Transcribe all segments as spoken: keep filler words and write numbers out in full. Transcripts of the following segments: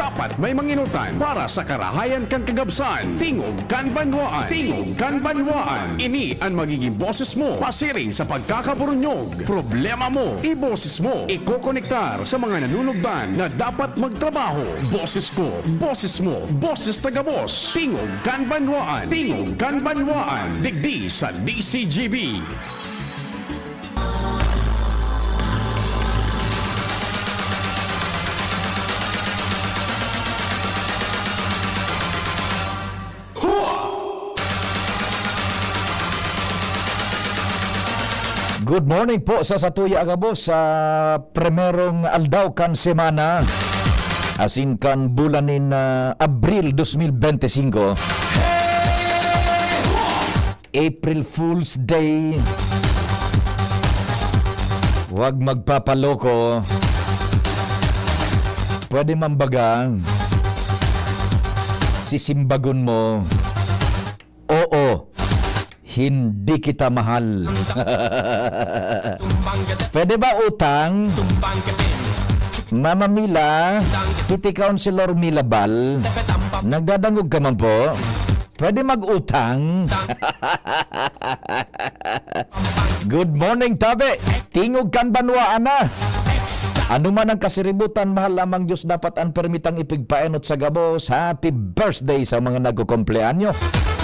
Dapat may manginutan para sa karahayan kan kagabsan. Tingog kan banwaan. Tingog kan banwaan. Ini an magiging boses mo pasiring sa pagkakaburunyog. Problema mo, iboses mo. Ikokonektar sa mga nanunugdan na dapat magtrabaho. Boses ko, boses mo, boses ta gabos. Tingog kan banwaan. Tingog kan banwaan. Digdi sa D C G B. Good morning po sa satuya, gabos, sa primerong aldaw kan semana, asin kan bulan nin, ah, Abril dos mil bente singko. April Fool's Day. Huwag magpapaloko. Pwede man baga, sisimbagon mo, "Oo, hindi kita mahal." Pwede ba utang? Mama Mila, City Councilor Mila Bal, nagdadangog ka man po? Pwede mag-utang? Good morning, tabi. Tingog kan banwaan na. Ano man ang kasiributan, mahal lamang Diyos dapat an permitang ipigpaenot sa gabos. Happy birthday sa mga nagkukumpleanyo.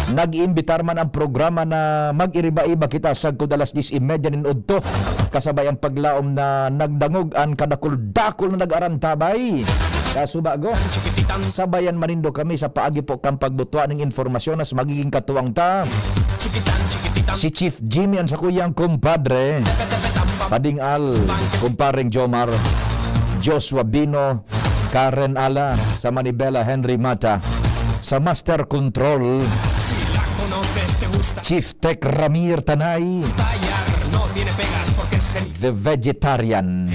Nag-iimbitar man ang programa na mag-iriba-iba kita sagkod alas diyes y media nin udto. Kasabay ang paglaom na nagdangog an kadakul-dakul na nag-arantabay. Kasubago, sabayan manindo kami sa paagi po kan pagbutwa ning impormasyon na magiging katuwang ta. Si Chief Jimmy an sakuyang kumpadre, Pading Al, kumpareng Jomar, Joshua Bino, Karen Ala, sa Manibela Henry Mata, sa Master Control, Chief Tech Ramir Tanay, The Vegetarian.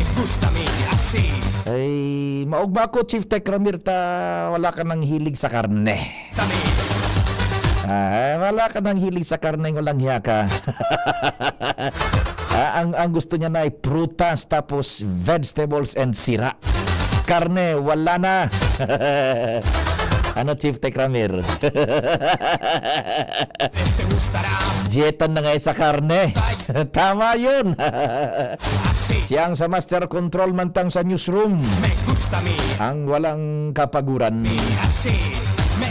Ay, maugma ako, Chief Tech Ramir, ta wala ka nang hilig sa karne. Ah, wala ka nang hilig sa karne, walang hiya ka. Ah, ang, ang gusto niya na ay prutas, tapos vegetables and sira. Karne, wala na. Ano, Chief Tech Ramir? Dieta na nga sa karne. Tama yun. Siya ang sa master control mantang sa newsroom. Ang walang kapaguran.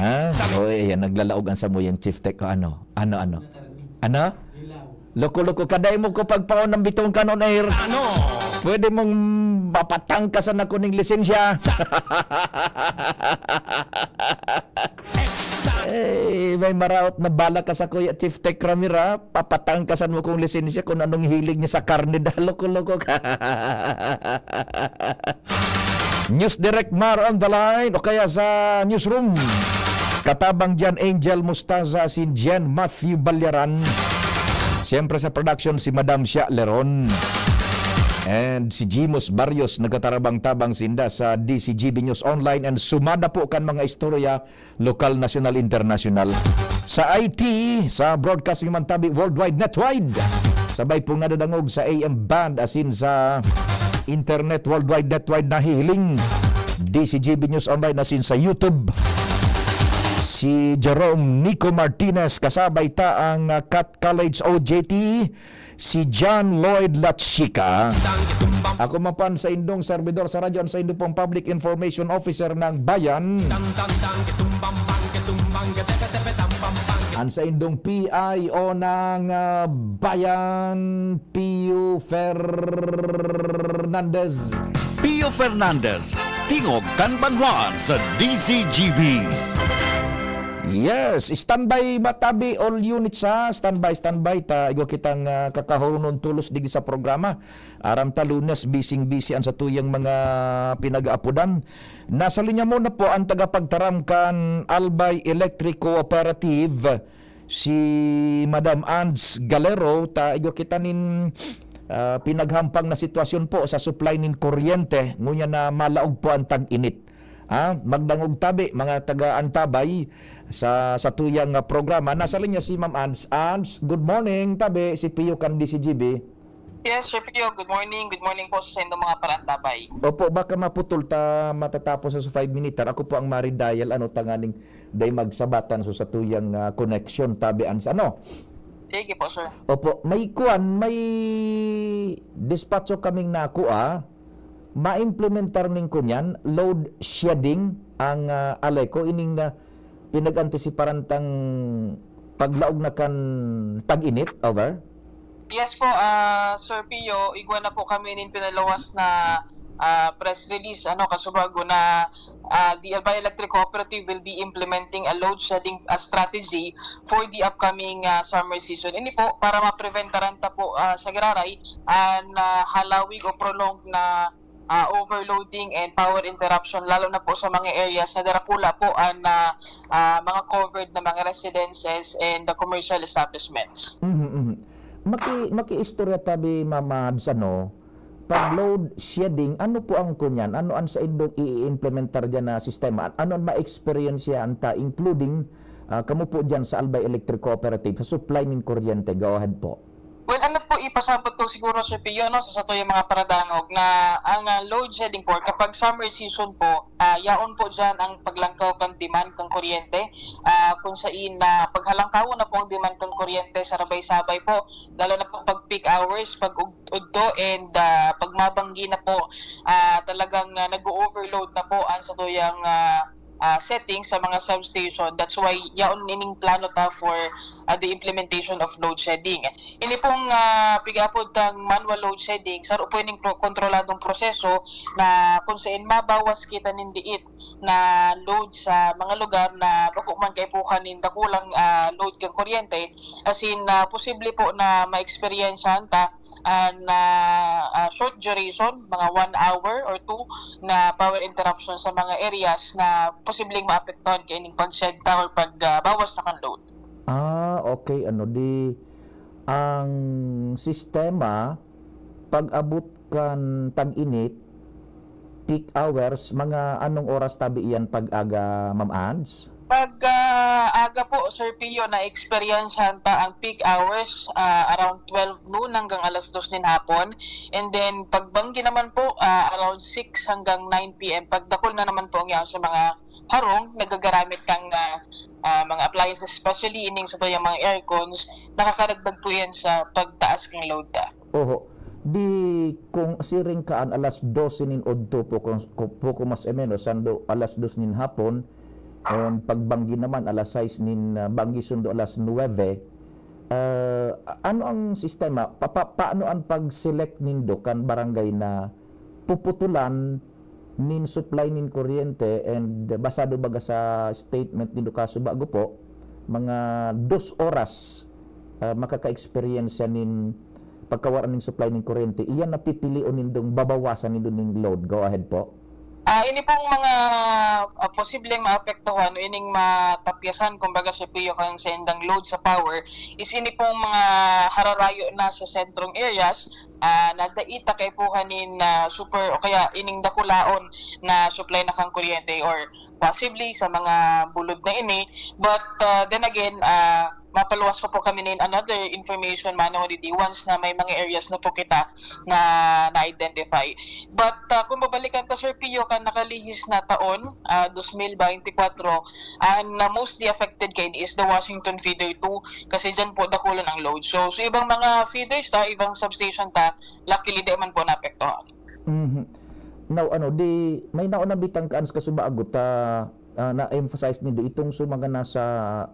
Ha? O, ayan, naglalaog ang samuyang Chief Tech. O, ano? Ano, ano? Ano? Loko-loko ka, dai mo ko pagpaon ng bitong kan on air. Ano? Pwede mong mapatangkasan ako ning lisensya. Eh, may maraot na bala ka sa Kuya Chief Tech Ramir, ha? Papatangkasan mo kong lisensya kung anong hilig niya sa karne. Da, loko-loko ka. News Direct Mar on the line o kaya sa newsroom. Katabang diyan, Angel Mostaza, si Jen Matthew Balyaran. Siyempre sa production, si Madam Shia Leron. And si Jimos Barrios, nagkatarabang-tabang sinda sa D C G B News Online and sumada po kan mga istorya, lokal, nasyonal, internasyonal. Sa I T, sa broadcast mi man tabi, worldwide, netwide. Sabay pong nadadangog sa A M band, asin sa internet, worldwide, netwide, nahihiling. D C G B News Online, asin sa YouTube. Si Jerome Nico Martinez, kasabay ta ang, ah, Cat College O J T. Si John Lloyd Lachica. Ako man po an saindong serbidor sa radyo, an saindo pong Public Information Officer ng Bayan. An saindong P I O ng, ah, Bayan, Pio Fernandez. Pio Fernandez, tingog kan banwaan sa D Z G B. Yes, standby matabi, all units, ha. Standby, standby ta. Igwa kitang, ah, kakahurunon tolos digdi sa programa. Aram ta, Lunes, bising-bisi an satuyang mga pinag-aapodan. Nasa linya muna po ang tagapagtaram kan Albay Electric Cooperative, si Madam Ands Galero. Ta igwa kita nin, ah, pinaghampang na sitwasyon po sa supply nin kuryente, ngunyan na malaog po ang tag-init. Ha? Magdangog tabi, mga taga-antabay, sa, sa tuyang, ah, programa. Nasa linya si Ma'am Ands. Ands, good morning, tabi, si Pio kan D C G B. Yes, Sir Pio, good morning. Good morning po sa saindong mga parantabay. Opo, baka maputol ta matatapos sa five minute. Ako po ang maridial, ano, tanganing day magsabatan so sa tuyang ah, connection, tabi ans, ano. Sige po, sir. Opo, may kuan, may despacho kaming nakua, maimplementar ning kunyan, load shedding ang ah, alay ko, ining ah, pinag-antisiparan tang paglaog na kan tag-init, over? Yes po, ah, Sir Pio, igwa na po kami nin pinaluwas na ah, press release, ano, kasubago na ah, the Albay Electric Cooperative will be implementing a load shedding ah, strategy for the upcoming ah, summer season. Ini po, para mapreventaran ta po ah, sa giraray an ah, halawig o prolonged na ah, overloading and power interruption, lalo na po sa mga areas na darakula po an ah, ah, mga covered na mga residences and the commercial establishments. Mhm, mhm. Maki makiistorya tabi, Ma'am Mads, ano, pag load shedding, ano po ang kunyan? Ano an saindong i-implementar diyan na sistema? An ano an ma-experience ta, including ah, kamo po diyan sa Albay Electric Cooperative, sa supply nin kuryente? Go ahead po. Well, ano po, ipasabot ko siguro, Sir Pio, no, sa satuyang mga paradangog na ang ah, load shedding po, kapag summer season po, ah, yaon po dyan ang paglangkaw kan demand kan kuryente. Ah, kung sain na paghalangkawon na po ang demand kan kuryente, sarabay-sabay po, lalo na po pag peak hours, pag ug- udto, and ah, pag mabanggi na po, ah, talagang ah, nag-overload na po ang satuyang ah, ah, settings sa mga substation. That's why yaon ining plano ta for ah, the implementation of load shedding. Ini pong ah, pig-apod tang manual load shedding, saro po ining pro- kontroladong proseso na kung sain mabawas kita nin diit na load sa mga lugar na bako man kaipuhan nin dakulang ah, load kan kuryente, as in ah, posible po na ma-experience ta an ah, ah, short duration, mga one hour or two na power interruption sa mga areas na posibleng maapektuhan kaining pag-shed ta or pag ah, bawas na kan load. Ah, okay. Ano di ang sistema pag-abot kan tag-init, peak hours, mga anong oras tabi iyan pag-aga, Ma'am Ads? Pag ah, aga po, Sir Pio, na-experiencehan ta ang peak hours ah, around twelve noon hanggang alas dos nin hapon. And then, pagbanggi naman po, ah, around six hanggang nine p m. Pagdakul na naman po ang yaon sa mga harong, nagagaramit kang ah, ah, mga appliances, especially ining satuyang mga aircons, nakakaragdag po yan sa pagtaas ng load ta. Oho. Di kung siring kaan alas dose nin udto, poko, poko mas o menos, sando alas dos nin hapon, and pagbanggi naman alas sais nin ah, banggi sundo alas nuwebe. Ah, ano ang sistema? Pa, pa, paano ang pag-select nindo kan barangay na puputulan nin supply nin kuryente, and basado baga sa statement nindo kasubago po, mga dos oras ah, makaka-experience siya nin pagkawara nin supply nin kuryente, iyan napipilion nindong babawasan nindo nin load. Go ahead po. Ah, ini pong mga ah, posibleng maapektuhan o ining matapyasan, kumbaga, Sir Pio, kan saindang load sa power is ini pong mga hararayo na sa sentrong areas ah, na dai ta kaipuhan nin ah, super o kaya ining dakulaon na supply na kan kuryente or possibly sa mga bulod na ini. But ah, then again, ah, mapaluwas pa po kami nin another information manong didi once na may mga areas na po kita na na-identify. But ah, kung babalikan ta, Sir Pio, kan nakalihis na taon, ah, dos mil beintikwatro, ang ah, mostly affected kaini is the Washington Feeder two kasi dyan po dakulan ang load. So, sa ibang mga feeders ta, ibang substation ta, luckily di man po naapektuhan. Mhm. Now, ano, di, may nauna bitang kaan sa kasubago ta ah, na-emphasize nindo itong sa mga nasa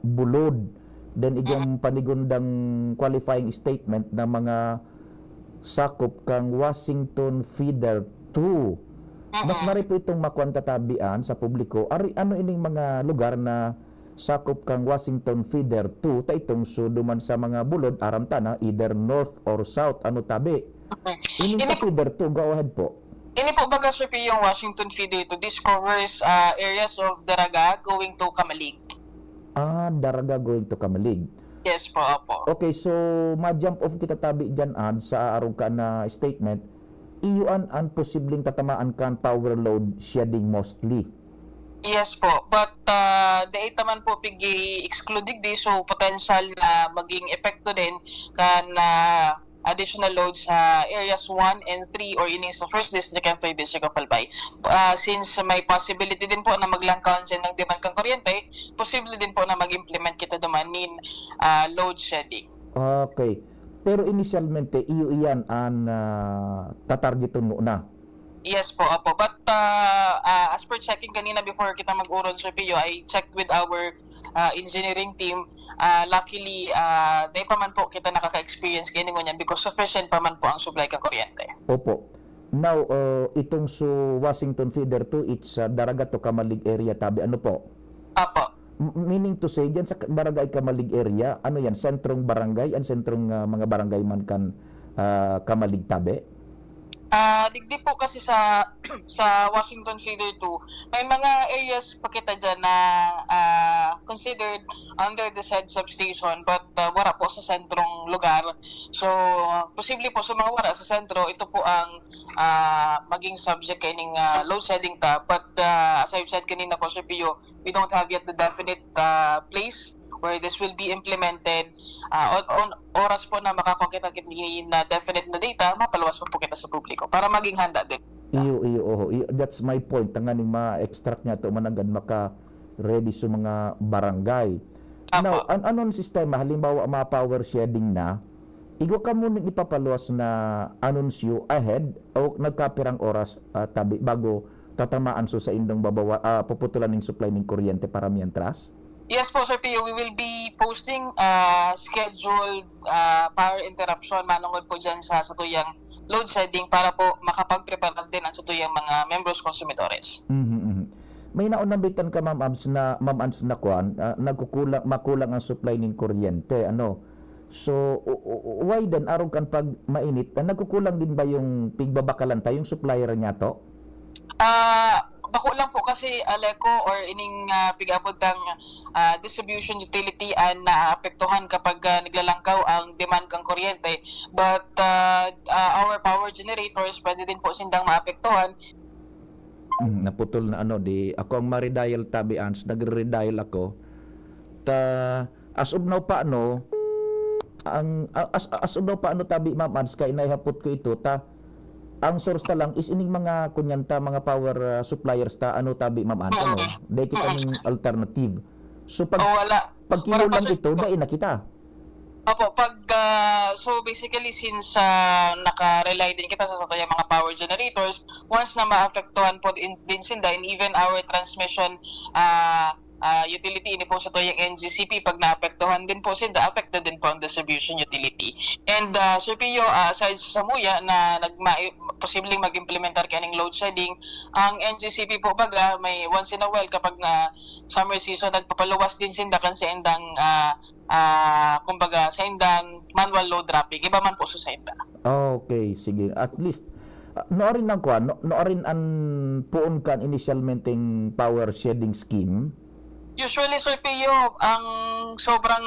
bulod, then igong panigundang qualifying statement na mga sakop kang Washington Feeder two. Mas Mm-mm. Mari po itong makuan tatabian sa publiko. Ari, ano ining mga lugar na sakop kang Washington Feeder two, ta itong so duman sa mga bulod, aram ta na, either north or south, ano tabi? Okay. Ining Ini sa Feeder two, go ahead po. Ini po baga, Sir Pio, yung Washington Feeder two, this covers ah, areas of Daraga going to Camalig. Ah, Daraga going to Camalig. Yes po, opo. Okay, so ma-jump off kita tabi dyan, Ad, sa arog ka na statement. Iyo an, an posibleng tatamaan kan power load shedding mostly. Yes po. But uh, dai ta man po pigi-exclude digdi, so potential na maging epekto din kan ah, additional load sa areas one and three or ining sa first district and third district of Albay. Ah, since may possibility din po na maglangkaw ang sendang demand kan kuryente, posible din po na mag-implement kita duman nin, ah, load shedding. Okay. Pero inisyalmente, iyo iyan an, ah, tatargeton ngona? Yes po, opo. But, ah, ah, as per checking kanina before kita mag-oron, Sir Pio, I checked with our, ah, engineering team. Ah, luckily, ah, dai pa man po kita nakaka-experience kaini ngunyan because sufficient pa man po ang supply kan kuryente. Opo. Now, uh, itong su Washington Feeder two, it's, uh, Daraga to Camalig area tabi. Ano po? Opo. M-, meaning to say, diyan sa Ka-, Barangay Camalig area, ano yan, sentrong barangay, an sentrong, ah, mga barangay man kan, ah, Camalig tabi? Ah, digdi po kasi sa, sa Washington Feeder two, may mga areas pa kita diyan na, ah, considered under the said substation, but, ah, wala po sa sentrong lugar. So, posible po sa mga wala sa sentro, ito po ang, ah, maging subject kaining, ah, load shedding ta. But, ah, as I've said kanina po, Sir Pio, we don't have yet the definite, ah, place where this will be implemented. Ah, on, on oras po na makakakita kita nin, ah, definite na data, mapaluwas po, po kita sa publiko para maging handa din. Iyo, iyo, oho. Iyo, that's my point. Tanganing ma-extract niya to, managad maka-ready sa mga barangay. Apo. Now, an-, anon sistema, halimbawa, ma-power shedding na, igwa kamo nin ipapaluwas na anunsyo ahead o nagkapirang oras, ah, tabi, bago tatamaan so saindong babawa-, ah, puputulan ning supply ning kuryente para mientras? Yes po, Sir Pio, we will be posting, ah, scheduled, ah, power interruption manungod po dyan sa satuyang load shedding para po makapagpreparar din ang satuyang mga membros konsumidores. Mhm, mhm. May naunambitan ka, Ma'am Abs, na, Ma'am Ans, na kwan, ah, nagkukulang, makulang ang supply nin kuryente, ano? So, o, o, o, why then, arog kan pag mainit, ah, nagkukulang din ba yung pigbabakalan ta, yung supplier niya to? Ah, bako lang po kasi, Aleco, or ining, ah, pig-abot ng, ah, distribution utility ang naapektuhan kapag, ah, naglalangkaw ang demand kang kuryente. But, ah, ah, our power generators, pwede din po sindang maapektuhan. Hmm, naputol na ano, di ako ang ma-redial tabi, Ans, nagre-redial ako. Ta, as of now pa, ano, ang, a-, as, as of now pa, ano, tabi, Ma'am Ans, kay naihapot ko ito, ta, ang source ta lang is ining mga, kunyan ta, mga power, ah, suppliers ta, ano, tabi, Ma'am Ans, ano, Mm. dai kita Mm. ning alternative. So, pag, Oh, wala. pag Wala pa, kinulang sir. ito, dai na kita. Opo, pag, ah, so basically since, ah, naka-rely din kita sa satuyang mga power generators, once na maapektuhan po din, din sinda and even our transmission, ah, ah, utility, ini po satuyang N G C P, pag naapektuhan din po sinda, affected din po ang distribution utility. And, ah, Sir Pio, ah, aside sa samuya na nagma-, posibleng mag-implementar kaning load shedding, ang N G C P po baga may once in a while kapag nga summer season, nagpapaluwas din sinda kan saindang, ah, ah, kumbaga, saindang manual load dropping, iba man po sa sainda. Okay, sige. At least, ah, nuarin ang kuwan, nu-, nuarin an poon kan inisyalmenteng power shedding scheme? Usually, Sir Pio, ang sobrang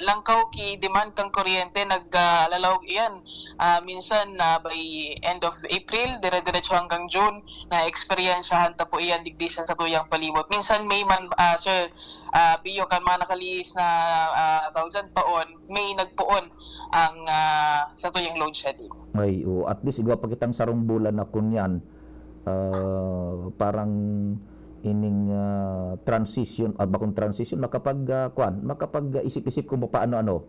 langkaw ki demand kang kuryente, nag, ah, lalawag iyan. Ah, minsan, ah, by end of April, dire-diretso hanggang June, naeksperyensyahan ta po iyan digdi sa satuyang palibot. Minsan, May man, ah, Sir, ah, Pio, kan mga nakalihis na, ah, tawag dyan, taon, may nagpoon ang, ah, satuyang load shedding. Ay, oo. At least, igwa pa kitang sarong bulan na kunyan. Ah, parang ining, ah, transition, ah, bakong transition, makapag, ah, kwan, makapag, ah, isip-isip kung paano, ano.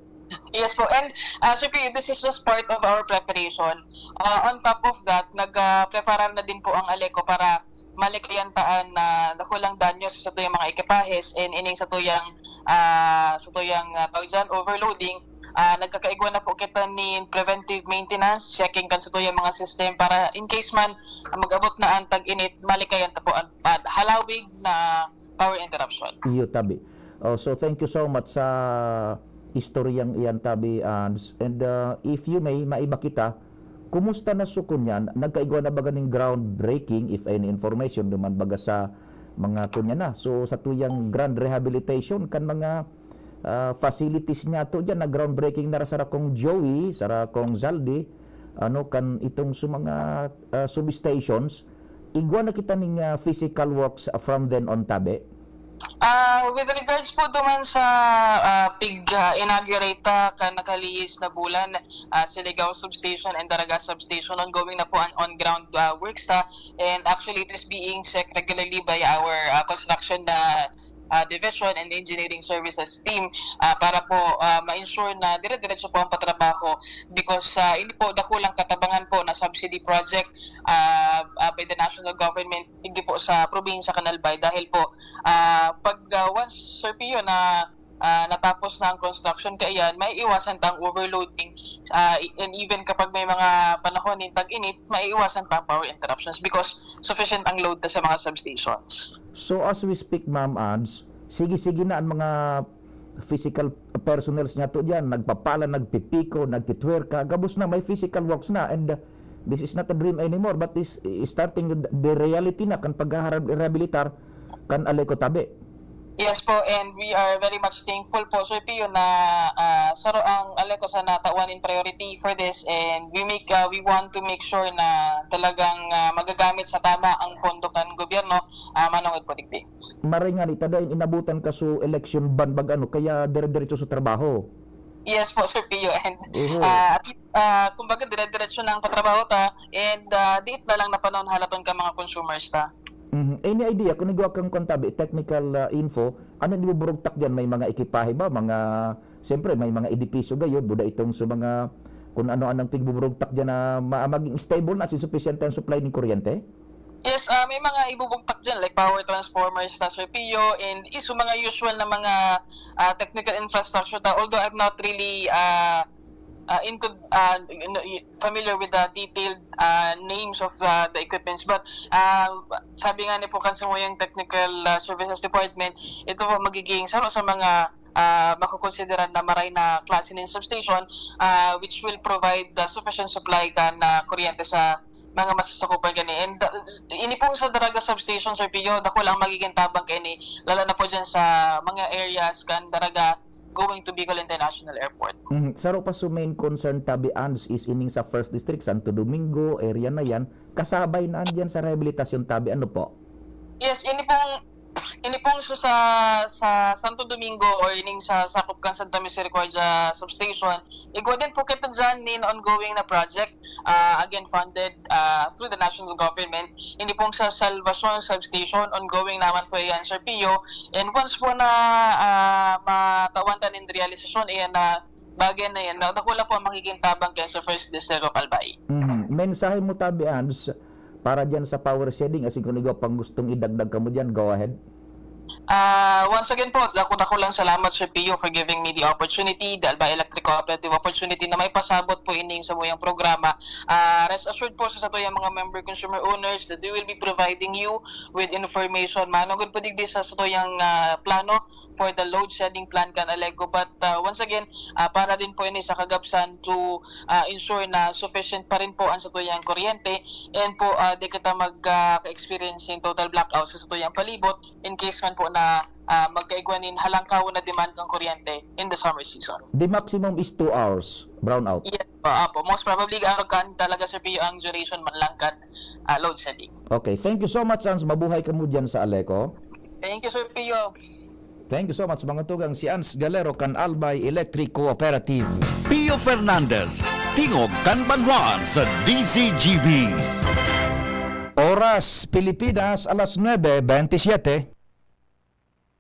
Yes po. And, ah, Sir Pio, this is just part of our preparation. Ah, on top of that, nag, ah, preparar na din po ang Aleco para malikayan ta an, ah, dakulang danyo sa satuyang mga ekipahes and ining satuyang, ah, satuyang, ah, tawag dyan, overloading. Ah, nagkakaigwa na po kita nin preventive maintenance, checking kan satuyang mga system para in case man, ah, mag-abot na ang tag-init, malikayan ta po ang, ah, halawig na power interruption. Iyo, tabi. Oh, so thank you so much sa istoryang iyan, tabi, Ans. And, uh, if you may, maiba kita, kumusta na so kunyan? Nagkaigwa na ba ganing groundbreaking, if any information, duman baga sa mga kunyan na? So, satuyang grand rehabilitation kan mga, ah, facilities niyato diyan, na groundbreaking na ra sa Rakong Joey, sa Rakong Zaldi, ano, kan itong sa mga, ah, substations, igwa na kita ning, ah, physical works from then on, tabi? Ah, with regards po duman sa, ah, pig, ah, inaugurate ta kan nakalihis na bulan, ah, Siligao Substation and Daraga Substation, ongoing na po an on-ground, ah, works ta. And actually, it is being checked regularly by our, ah, construction na, ah, division and engineering services team, ah, para po, ah, ma-ensure na dire-diretso po ang patrabaho because, ah, ini po dakulang katabangan po na subsidy project, ah, ah, by the national government digdi po sa probinsya kan Albay dahil po, ah, pag, ah, once, Sir Pio, na, ah, natapos na ang construction, kaiyan maiiwasan ta ang overloading, ah, i- and even kapag may mga panahon nin tag-init, maiiwasan pa ang power interruptions because sufficient ang load na sa mga substations. So, as we speak, Ma'am Ads, sige-sige na ang mga physical personnels niyato diyan, nagpapala, nagpipiko, nagtitwerka, gabos na, may physical works na, and, uh, this is not a dream anymore, but is, is starting the, the reality na kan paghaharab-, rehabilitar kan Aleco Tabi. Yes po, and we are very much thankful po, Sir Pio, na, ah, saro ang Aleco sa natawan in priority for this, and we make, ah, we want to make sure na talagang, ah, magagamit sa tama ang pondo kan gobyerno, ah, manongod po digdi. Maray ngani, ta dai inabutan ka so election ban bag ano, kaya dire-diretso sa trabaho. Yes po, Sir Pio, and, Oho. ah, at, ah, kumbaga, dire-diretso na ang patrabaho ta, and, ah, diit na lang na panahon halaton ka mga consumers ta. Mhm. Any idea kung igwa kang kwan tabi, technical, ah, info, ano an ibuburugtak diyan? May mga ekipahe ba? Mga, siyempre, may mga edipisyo gayod, buda itong sa mga, kung ano-anong pigbuburugtak diyan na ma-, maging stable na, sin supisyente ang supply ng kuryente? Yes, ah, may mga ibubugtak diyan, like power transformers na, Sir Pio, and is mga usual na mga, ah, technical infrastructure ta. Although I'm not really, ah, ah, into, ah, you know, y-, familiar with the detailed, ah, names of the, the equipments, but, ah, sabi nga ni po kan samuyang technical, ah, services department, ito po magiging saro sa mga, ah, makokonsideran na maray na klase nin substation, ah, which will provide the sufficient supply kan, ah, kuryente sa mga masasakupan kani. And, uh, ini pong sa Daraga Substation, Sir Pio, dakula ang magiging tabang kaini, lalo na po dyan sa mga areas kan Daraga going to Bicol International Airport. Mhm. Saro pa sa main concern tabi, Ans, is ining sa First District, Santo Domingo, area na yan, kasabay na yan sa rehabilitasyon tabi, ano po? Yes, ini pong, ini pong so sa, sa Santo Domingo or ining sa sakop kan Santa Misericordia Substation, igwa din po kita dyan nin ongoing na project, ah, again, funded, ah, through the national government. Ini pong sa Salvacion Substation, ongoing naman po yan, Sir Pio. And once po na, ah, matawan ta nin realisasyon, ayan na bagay na yan, na, dakula po ang magiging tabang kayan sa First District of Albay. Mhm. Mensahe mo tabi, Ans, para dyan sa power shedding, asin kung igwa pang gustong idagdag kamo dyan, go ahead. Ah, once again po, dako-dakulang salamat, Sir Pio, for giving me the opportunity, the Albay Electric Cooperative opportunity na maipasabot po ining samuyang programa. Ah, rest assured po sa satuyang mga member consumer owners that we will be providing you with information manongod po digdi sa satuyang, ah, plano for the load shedding plan kan Aleco. But, ah, once again, ah, para din po ini sa kagabsan to, ah, ensure na sufficient pa rin po ang satuyang kuryente and po, ah, di kita mag, ah, ka-experience nin total blackout sa satuyang palibot in case man po na, ah, magkaigwa nin halangkaw na demand kan kuryente in the summer season. The maximum is two hours brownout. Yes po, apo. Most probably, araw kan talaga, Sir Pio, ang duration man lang kan, ah, load shedding. Okay, thank you so much, Ans. Mabuhay kamo dyan sa Aleco. Thank you, Sir Pio. Thank you so much, mga tugang. Si Ans Galero kan Albay Electric Cooperative. Pio Fernandez, tingog kan banwaan sa D Z G B. Oras, Pilipinas, alas nuebe bentisiete.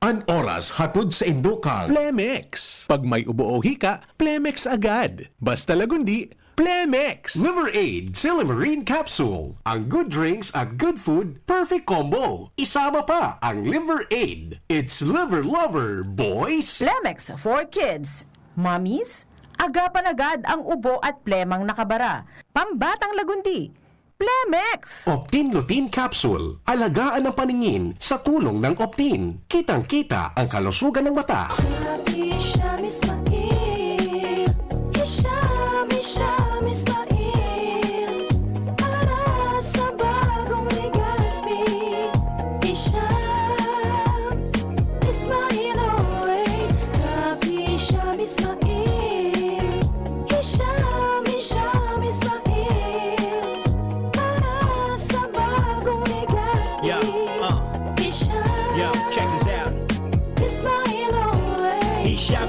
An oras hatod saindo kan Plemex. Pag may ubo o hika, Plemex agad. Basta Lagundi, Plemex! Liver Aid Silymarin Capsule. Ang good drinks at good food, perfect combo. Isama pa ang Liver Aid. It's Liver Lover, boys! Plemex for kids. Mommies, agapan agad ang ubo at plemang nakabara. Pambatang Lagundi, Plemex! Optin Lutein Capsule. Alagaan ang paningin sa tulong ng Optin. Kitang-kita ang kalusugan ng mata. Happy Sham Ismail. Hisham, Hisham Ismail. Para sa bagong Legazpi. Hisham Ismail always. Happy Sham Ismail. Hisham, Hisham Ismail. Para sa bagong Legazpi. Yeah, uh. Hisham. Yeah, check this out.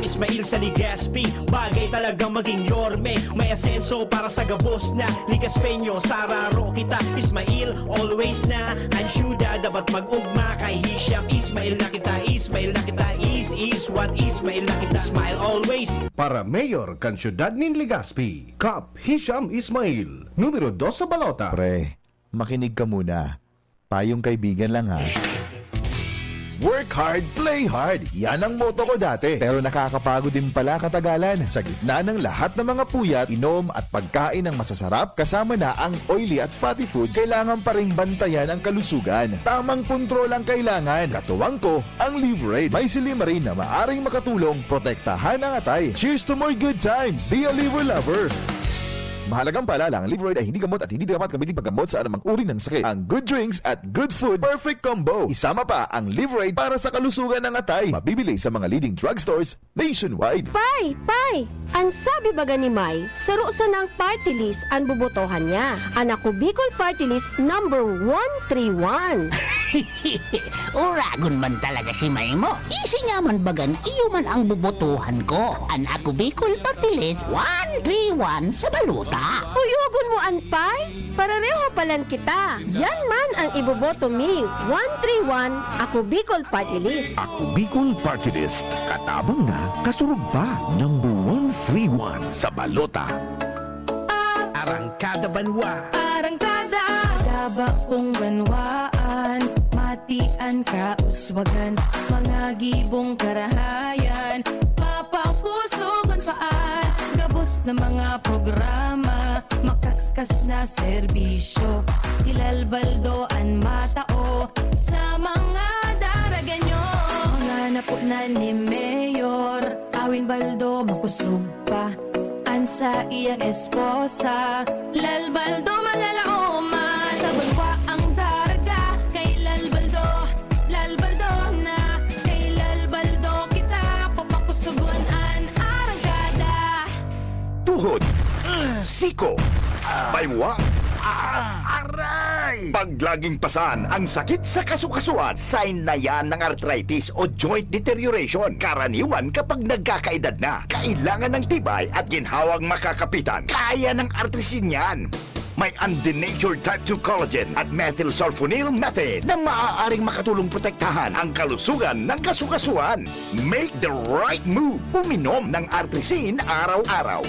Ismail sa Legazpi, bagay talagang maging yorme. May asenso para sa gabos na Legaspeño. Sararo kita, Ismail, always na. Ang syuda dapat mag-ugma. Kay Hisham Ismail na kita, Ismail na kita. Is, is what Ismail na kita. Smile always. Para mayor kan siyudad nin Legazpi, Kap Hisham Ismail, numero dos sa balota. Pre, makinig ka muna. Payong kaibigan lang, ha. Work hard, play hard. Yan ang motto ko dati. Pero nakakapagod din pala katagalan. Sa gitna ng lahat ng mga puyat, inom at pagkain ng masasarap, kasama na ang oily at fatty foods, kailangan pa ring bantayan ang kalusugan. Tamang kontrol ang kailangan. Katuwang ko, ang Livraid. May silymarin na maaring makatulong protektahan ang atay. Cheers to more good times! Be a liver lover! Mahalagang paalala, ang Livraid ay hindi gamot at hindi dapat gamitin paggamot sa anumang uri ng sakit. Ang good drinks at good food, perfect combo. Isama pa ang Livraid para sa kalusugan ng atay. Mabibili sa mga leading drugstores nationwide. Pay! Pay! An sabi baga ni May, saro sanang party list an bobotohan niya. An Ako Bicol Party List number one three one. Uragon man talaga si May mo. Isi niya man baga na iyo man ang bobotohan ko. An Ako Bicol Party List one three one sa balota. Uyogon mo an Pay? Parereho palan kita. Yan man ang iboboto mi. One three one, Ako Bicol Party List. Ako Bicol Party List. Katabang na, kasurog pa. Number one three one sa balota. Arangkada Banwa. Arangkada! Gaba kong banwaan, matian kauswagan, mga gibong karahayan, papakusugon paan, gabos na mga programa, makaskas na serbisyo, si Lalbaldo an matao sa mga Daraganyo. Mga napunan ni Mayor Awin Baldo makusog pa an saiyang esposa, Lalbaldo malalaoman. Sa banwa ang daraga, kay Lalbaldo, Lalbaldo na, kay Lalbaldo kita papakusugon an arangkada. Tuhod, siko, baywa, aray! Pag laging pasan ang sakit sa kasukasuan, sign na yan ng arthritis o joint deterioration. Karaniwan kapag nagkakaedad na, kailangan ng tibay at ginhawang makakapitan. Kaya ng Artrisin yan. May undenatured type two collagen at methylsulfonyl methane na maaaring makatulong protektahan ang kalusugan ng kasukasuan. Make the right move. Uminom ng Artrisin araw-araw.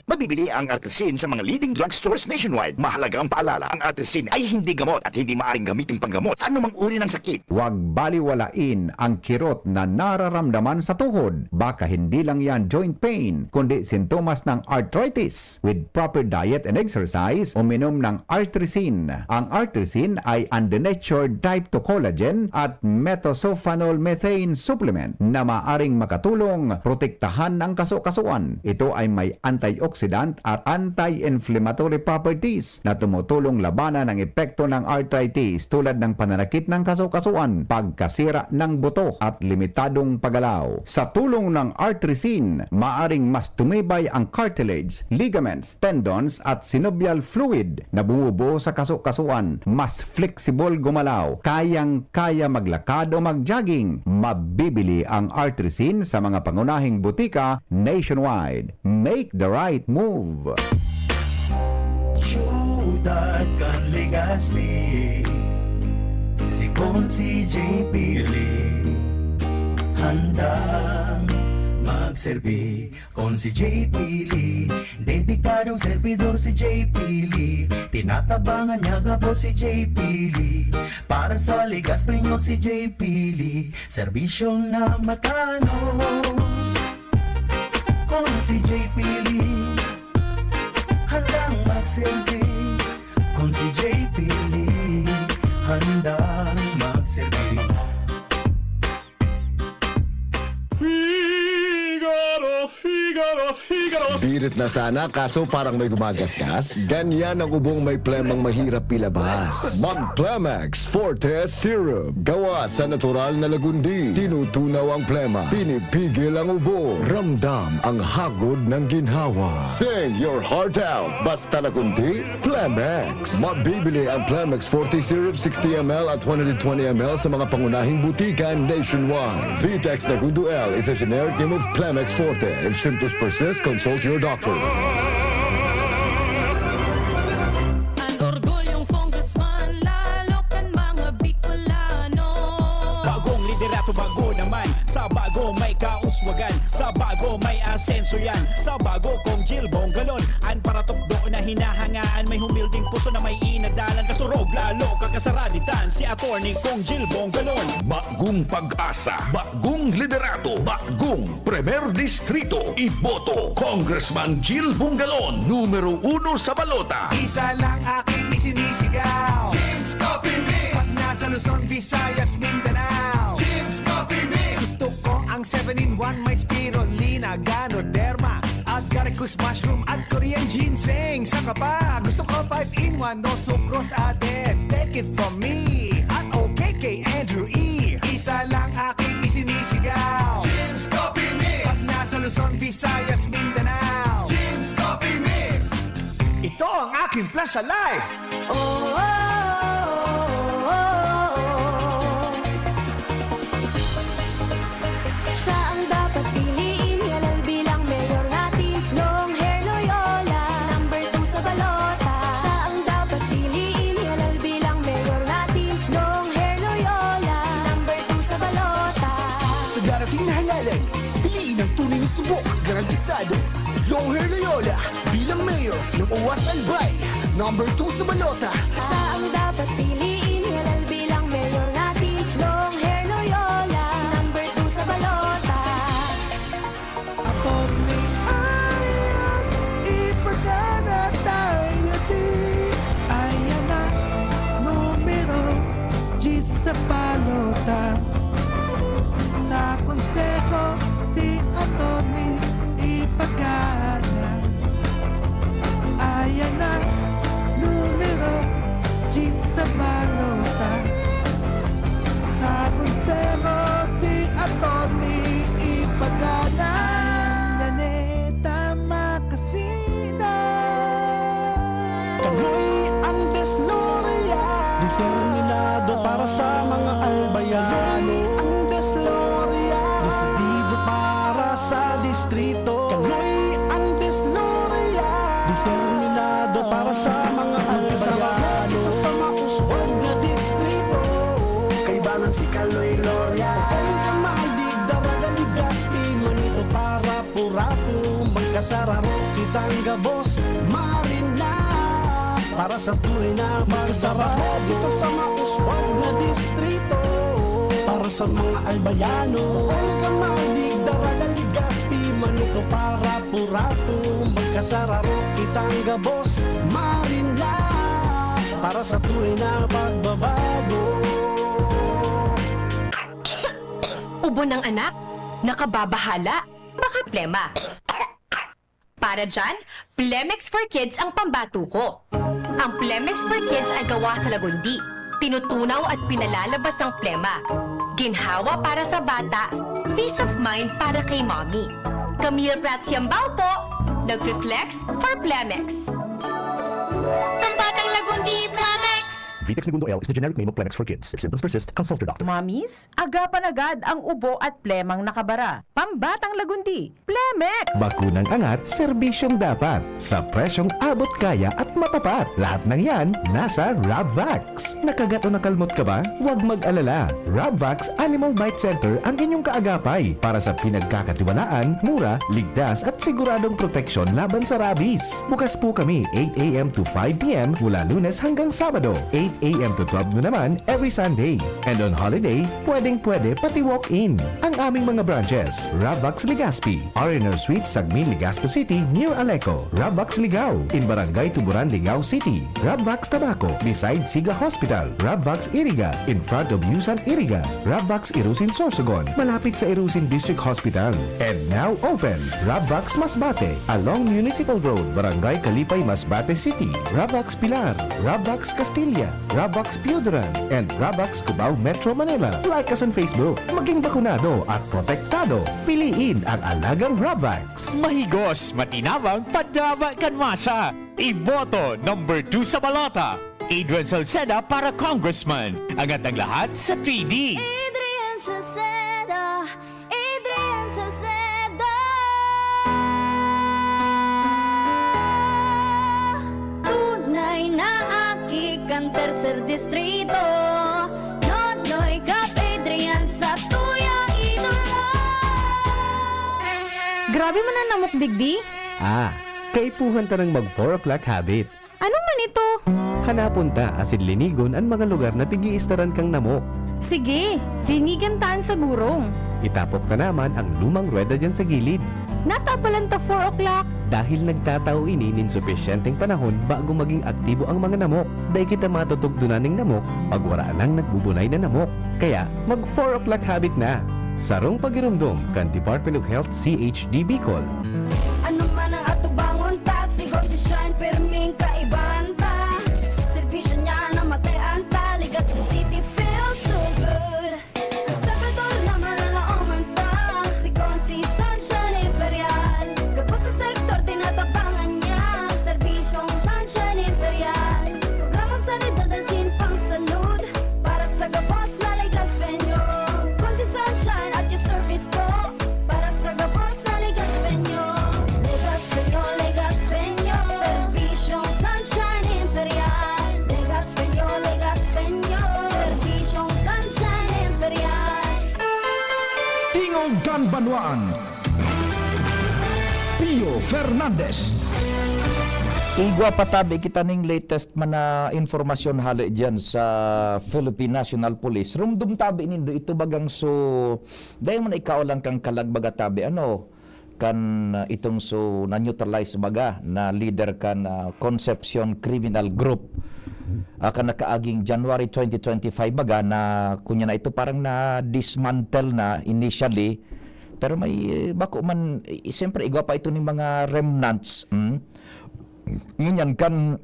Mabibili ang Artrisin sa mga leading drugstores nationwide. Mahalagang paalala, ang Artrisin ay hindi gamot at hindi maaaring gamitin panggamot sa anumang uri ng sakit. Huwag baliwalain ang kirot na nararamdaman sa tuhod. Baka hindi lang yan joint pain, kundi sintomas ng arthritis. With proper diet and exercise, uminom ng Artrisin. Ang Artrisin ay undenatured type two collagen at methylsulfonyl methane supplement na maaring makatulong protektahan ang kasukasuan. Ito ay may antioxidant at anti-inflammatory properties na tumutulong labanan ang epekto ng arthritis tulad ng pananakit ng kasukasuan, pagkasira ng buto at limitadong paggalaw. Sa tulong ng Artrisin, maaring mas tumibay ang cartilage, ligaments, tendons at synovial fluid na bumubuo sa kasukasuan. Mas flexible gumalaw, kayang-kaya maglakad o mag-jogging. Mabibili ang Artrisin sa mga pangunahing butika nationwide. Make the right move. Siyudad kan Legazpi, si Consi J P Lee, handang magserbi. Consi J P Lee, dedikadong servidor si J P Lee. Tinatabangan niya gabos si J P Lee. Para sa Legazpeño si J P Lee, serbisyong na matanos. Consi J P Lee, handang magserbi. Consi J P Lee, handang magserbi. Figaro, Figaro, Figaro, Pirit na sana, kaso parang may gumagasgas. Ganyan ang ubong may plemang mahirap ilabas. Mag Plemex Forte Syrup. Gawa sa natural na lagundi. Tinutunaw ang plema. Pinipigil ang ubo. Ramdam ang hagod ng ginhawa. Sing your heart out. Basta lagundi, Plemex. Mabibili ang Plemex Forte Syrup sixty M L at one hundred twenty M L sa mga pangunahing butika nationwide. Vitex Nagundo L is a generic name of Plemex Forte. If symptoms persist, consult your doctor. An orgulyong congressman, lalo kan mga Bicolano. Bagong liderato, bago naman. Sa bago may kauswagan, sa bago may asenso yan. Sa bago, Cong Jil Bongalon, an paratukdo na hinahangaan. May humilding puso na may inadalan. Kasurog, lalo kakasaraditan si Attorney Cong Jil Bongalon. Bagong pag-asa, bagong liderato, bagong Primer Distrito. Iboto, Congressman Jil Bongalon, numero uno sa balota. Isa lang aking isinisigaw. Jim's Coffee Mix. Pag nasa Luzon, Visayas, Mindanao. Jim's Coffee Mix. Gusto ko ang seven in one, may spirulina, ganoderma, agaricus mushroom at Korean ginseng. Saka pa, gusto ko five in one, no sucrose added. Take it from me, at okay kay Andrew E. Isa lang aking isinisigaw. Jim's Coffee Mix. Pag nasa Luzon, Visayas, Mindanao. Jim's Coffee Mix. Ito ang aking plan sa life. Oh, oh, oh, oh, oh, oh. Siya ang dapat piliin, halal bilang mayor natin, long hair Loyola, number two sa balota. Siya ang dapat piliin, halal bilang mayor natin, long hair Loyola, number two sa balota. Sa darating na halalan, piliin ang tunay na subok, garantisado. Long hair Loyola, bilang mayor ng Owas Albay, number two sa balota. Siya ang dapat piliin, halal bilang mayor natin, long hair Loyola, number two sa balota. Attorney, ayan, ipagana tayo di. Ayan na, numero diyes sa balota. Sa konseho, si Attorney ipagana. Ayan na, numero diyes sa balota. Sa konseho, si Attorney ipagana. Naneta Makasida. Kahoy ang Desloria. Determinado para sa mga albayano. Kahoy ang Desloria. Desidido para sa distrito. Kahoy ang Desloria. Determinado para sa mga albayano. Sa mauswag na distrito. Kaibanan si Kaloy Loria. Ang kamalig, Daraga, Legazpi, Manito, para Purato, magkasararo kitang gabos, Marina. Para sa tunay na magkasararo kita sa mauswag na distrito. Para sa mga albayano, Olga, Malig, Daraga, Legazpi, Manito, para Purato, magkasararo kitang gabos, Marina. Para sa tunay na pagbabago. Ubo ng anak? Nakababahala? Baka plema. Para dyan, Plemex for Kids ang pambato ko. Ang Plemex for Kids ay gawa sa lagundi. Tinutunaw at pinalalabas ang plema. Ginhawa para sa bata, peace of mind para kay mommy. Camille Prats Yambao po, nagfi-flex for Plemex. Ang batang lagundi, Plemex! Vitex Negundo L is the generic name of Plemex for kids. If symptoms persist, consult your doctor. Mommies, agapan agad ang ubo at plemang nakabara. Pambatang lagundi, Plemex! Bakunang angat, serbisyong dapat. Sa presyong abot kaya at matapat. Lahat ng yan, nasa Rabvax. Nakagat o nakalmot ka ba? Huwag mag-alala. Rabvax Animal Bite Center ang inyong kaagapay para sa pinagkakatiwalaan, mura, ligtas at siguradong proteksyon laban sa rabies. Bukas po kami eight a m to five p m mula Lunes hanggang Sabado, eight A M to twelve noon naman every Sunday. And on holiday, pwedeng-pwede pati walk-in. Ang aming mga branches, Ravvax Legazpi, R and R Suite, Sagmin, Legazpi City, near Aleco. Ravvax Ligao, in Barangay Tuburan, Ligao City. Ravvax Tabaco, beside Siga Hospital. Ravvax Iriga, in front of Yusan Iriga. Ravvax Irusin, Sorsogon, malapit sa Irusin District Hospital. And now open, Ravvax Masbate, along Municipal Road, Barangay Kalipay, Masbate City. Ravvax Pilar, Ravvax Castilla, Ravvax Pioduran, and Ravvax Cubao, Metro Manila. Like us on Facebook. Maging bakunado at protektado. Piliin ang alagang Ravvax. Mahigos, matinabang, padaba kan masa. Iboto number two sa balota, Adrian Salceda para congressman. Angat ang lahat sa three D. Adrian Salceda, Adrian Salceda. Tunay na aki kan tercer distrito. Nonoy Cap Adrian sa tuyang idolo. Grabe man ang namok digdi. Ah, kaipuhan ta nang mag four o'clock habit. Ano man ito? Hanapon ta asin linigon an mga lugar na pig-iistaran kang namok. Sige, linigan ta an sa gurong. Itapok ta naman ang lumang ruweda diyan sa gilid. Natapalan ta four o'clock. Dahil nagtatao ini nin supisyenteng panahon bago maging aktibo ang mga namok, dai kita matutugdonan ning namok pag wara nang nagbubunay na namok. Kaya, mag four o'clock habit na. Sarong pagiromdom kan Department of Health, C H D Bicol. Ano man ang atubangon ta, si Gonzi Shine, pirming kaibahan ta. Serbisyo niya na matean ta, Legazpi City feels so good. Ang Salvador na malalaoman ta, si Gonzi Sunshine Imperial. Gabos sa sektor, tinatabangan niya, serbisyong Sunshine Imperial. Programang sanidad asin pangsalud, para sa gabos na Legazpeño. Gonzi Sunshine at your service po. Para sa gabos na Legazpeño. Legazpeño, Legazpeño. Serbisyong Sunshine Imperial. Legazpeño, Legazpeño. Serbisyong Sunshine Imperial. Tingog kan Banwaan. Pio Fernandez. Igwa pa tabi kita ning latest man na impormasyon hale diyan sa Philippine National Police. Rumdom tabi nindo ito bagang so, dai man ikaw lang kang kalag baga tabi, ano, kan, ah, itong so na-neutralize baga na leader kan, ah, Concepcion Criminal Group. Ah, kan nakaaging January twenty twenty-five baga na kunya na ito parang na-dismantle na initially. Pero may, eh, bako man, eh, siyempre, igwa pa ito ning mga remnants, hmm? Ngunyan, kan,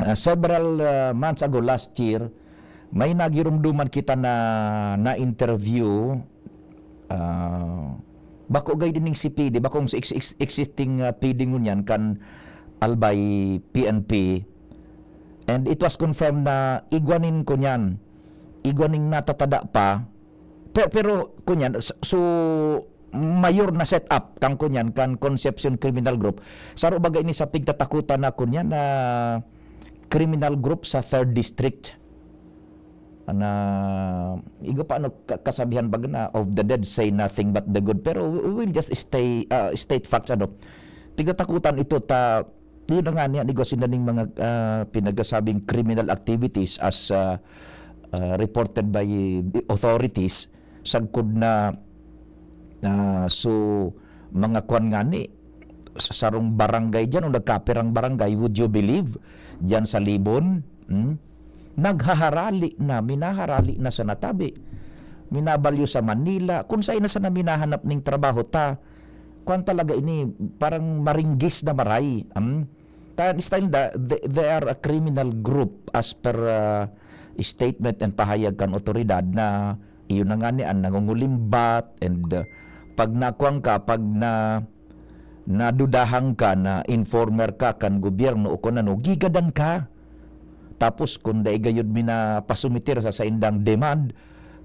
ah, several, ah, months ago, last year, may nagirumduman kita na, na interview, ah, bako gay din ning C P D, bakong sa ex-, ex-, existing, ah, P D ngunyan, kan Albay P N P. And it was confirmed na igwa nin kunyan, igwa ning natatada pa, Pe-, pero, kunyan, s-, so, mayor na set up kan kunyan, kan Concepcion Criminal Group. Saro baga ini sa pigtatakutan na kunyan na criminal group sa third district. Na, igwa pa, ano, ka-, kasabihan baga na, "Of the dead, say nothing but the good." Pero we, we will just stay, ah, state facts, ano. Pigtatakutan ito ta, Yun na nga niya, igwa sinda ning mga, ah, pinagsasabing criminal activities as, ah, ah, reported by the authorities, sagkod na, ah, so, mga kwan nga ni, sa sarong barangay diyan o nagkapirang barangay, would you believe, diyan sa Libon, hmm? Naghaharali na, minaharali na sa natabi. Minabalyo sa Manila, kung saan na sana minahanap ning trabaho ta, kwan talaga ini, parang maringgis na maray. Hmm? Kan style da, they, they are a criminal group as per, ah, statement and pahayag kan otoridad na iyon na nga ni an nangungulimbat and, ah, pag nakuwang ka, pag na, nadudahan ka na informer ka kan gobyerno o kung ano, gigadan ka. Tapos kung dai gayud minapasumitir sa saindang demand,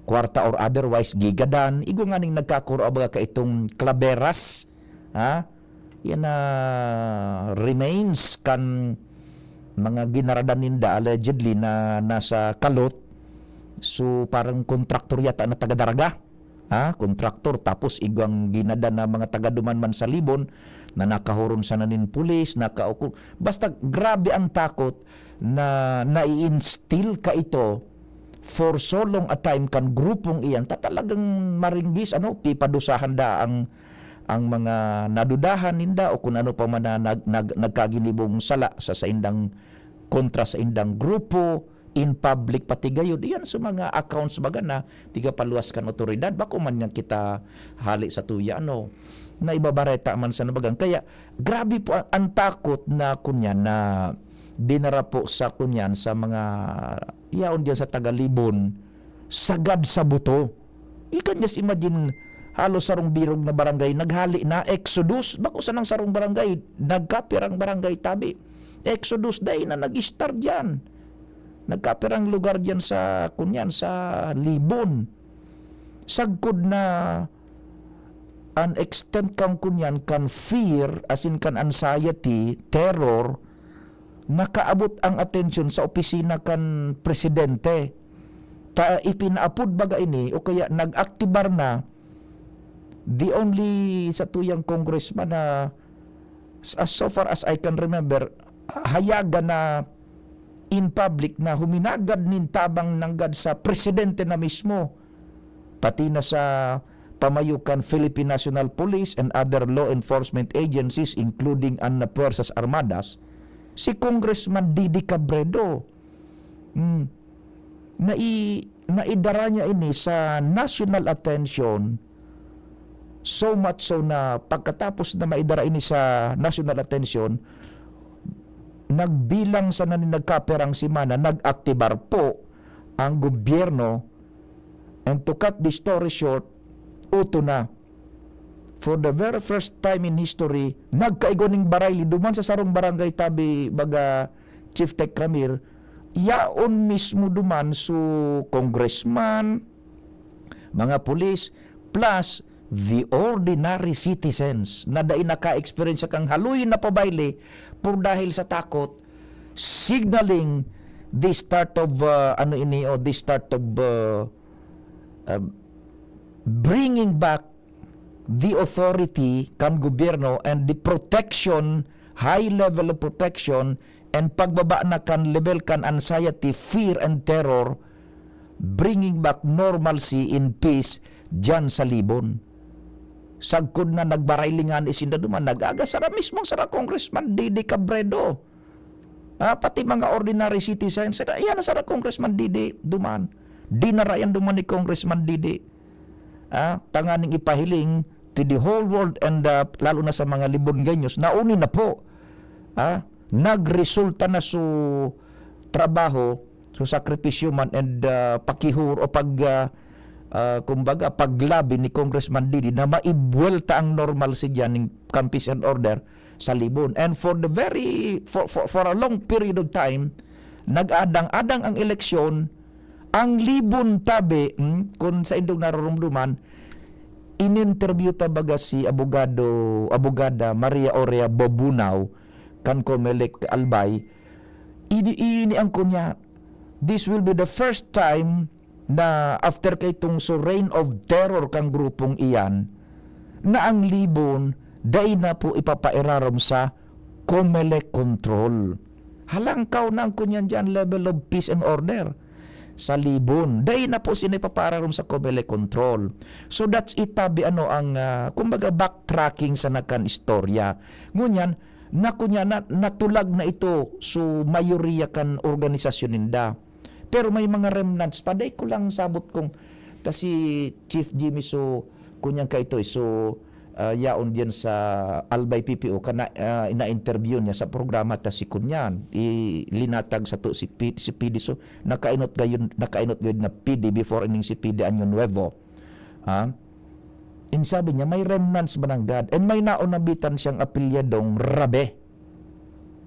kwarta or otherwise, gigadan. Igwa nga ning nagkakuro, abaga, kaitong klaberas, ha? Yan na remains kan mga ginaradan ninda, allegedly, na nasa Kalot. So, parang kontraktor yata na taga Daraga. ha, kontraktor, tapos igwang ginadan na mga taga duman man sa Libon na nakahuron sana nin pulis, nakauko-, basta grabe ang takot na nai-instill ka ito for so long a time kan grupong iyan, ta talagang maringgis, ano, pipadusahan da ang, ang mga nadudahan ninda o kung ano pa man na nag-, nag-, nagkaginibong sala sa saindang, kontra sa indang grupo, in public pati gayod. Iyan sa mga accounts baga na tigapaluwas kan otoridad, bako man yan kita hali sa tuya, ano, na ibabareta man sa nabagan. Kaya, grabe po ang, ang takot na kunyan na dinara po sa kunyan sa mga yaon diyan sa Tagalibon, sagad sa buto. You can just imagine, halos sarong birog na barangay, naghali na, exodus. Bako sanang sarong barangay, nagkapirang barangay tabi. Exodus, dai na nag-start diyan. Nagkapirang lugar diyan sa, kunyan, sa Libon. Sagkod na an extent kan, kunyan, kan fear, as in kan anxiety, terror, nakaabot ang atensyon sa opisina kan presidente. Ta ipinaapod baga ini o kaya nag-aktibar na, the only sa tuyang congressman na, as so far as I can remember, hayaga na in public na huminagad nin tabang nanggad sa presidente na mismo, pati na sa pamayo kan Philippine National Police and other law enforcement agencies, including an Puwersas Armadas, si Congressman Didi Cabredo. Hmm. Nai-, naidara niya ini sa national attention, so much so na pagkatapos na maidara ini sa national attention, nagbilang sana nin nagkapirang semana, nag-aktibar po ang gobyerno, and to cut the story short, uto na. For the very first time in history, nagkaigwa ning barayli duman sa sarong barangay tabi, baga, Chief Tech Ramir, yaon mismo duman so congressman, mga pulis, plus the ordinary citizens na dai naka-experience kan haloy na pabayle por dahil sa takot, signaling the start of, uh, ano ini, o the start of, uh, uh, bringing back the authority kan gobyerno and the protection, high level of protection, and pagbaba na kan level kan anxiety, fear, and terror, bringing back normalcy in peace diyan sa Libon. Sagkod na nagbarayli ngani sinda duman, nag-aga sara mismo sara Congressman Didi Cabredo. Ah, pati mga ordinary citizens, sara, iyan na sara Congressman Didi duman. Dinara yan duman ni Congressman Didi. Ah, tanganing ipahiling to the whole world and, ah, lalo na sa mga Libongueños, nauni na po. Ah, nagresulta na so trabaho, so sakripisyo man and, ah, pakihur o pag, ah, ah, kumbaga, paglabi ni Congressman Didi na maibuwelta ang normalcy diyan ning kan peace and order sa Libon. And for the very, for, for, for a long period of time, nag-adang-adang ang eleksyon, ang Libon tabi, hmm, kun sa indong narurumduman, in-interview ta baga si abogado, abogada Maria Orea Bobunao kan Comelec Albay, ini, ini ang kunya, this will be the first time na after kaitong so reign of terror kan grupong iyan, na ang Libon dai na po ipapairarom sa Comelec control. Halangkaw na ang kunyan diyan level of peace and order sa Libon. Dai na po sila ipapairarom sa Comelec control. So that's itabi ano ang, ah, kumbaga backtracking sa nakan istorya. Ngunyan, na kunyan na, natulag na ito so mayoriya kan organisasyon ninda. Pero may mga remnants pa. Dai ko lang sabot kung ta si Chief Jimmy so, kunyang kaito, eh, so, ah, yaon diyan sa Albay P P O, kana, ah, ina-interview niya sa programa ta si kunyan. I-, linatag sato si P-, si P D. So, nakainot gayon, nakainot gayon na P D before ining si P D Año Nuevo. Ha? In sabi niya, may remnants ba ng God? And may naonabitan siyang apelyidong Rabe.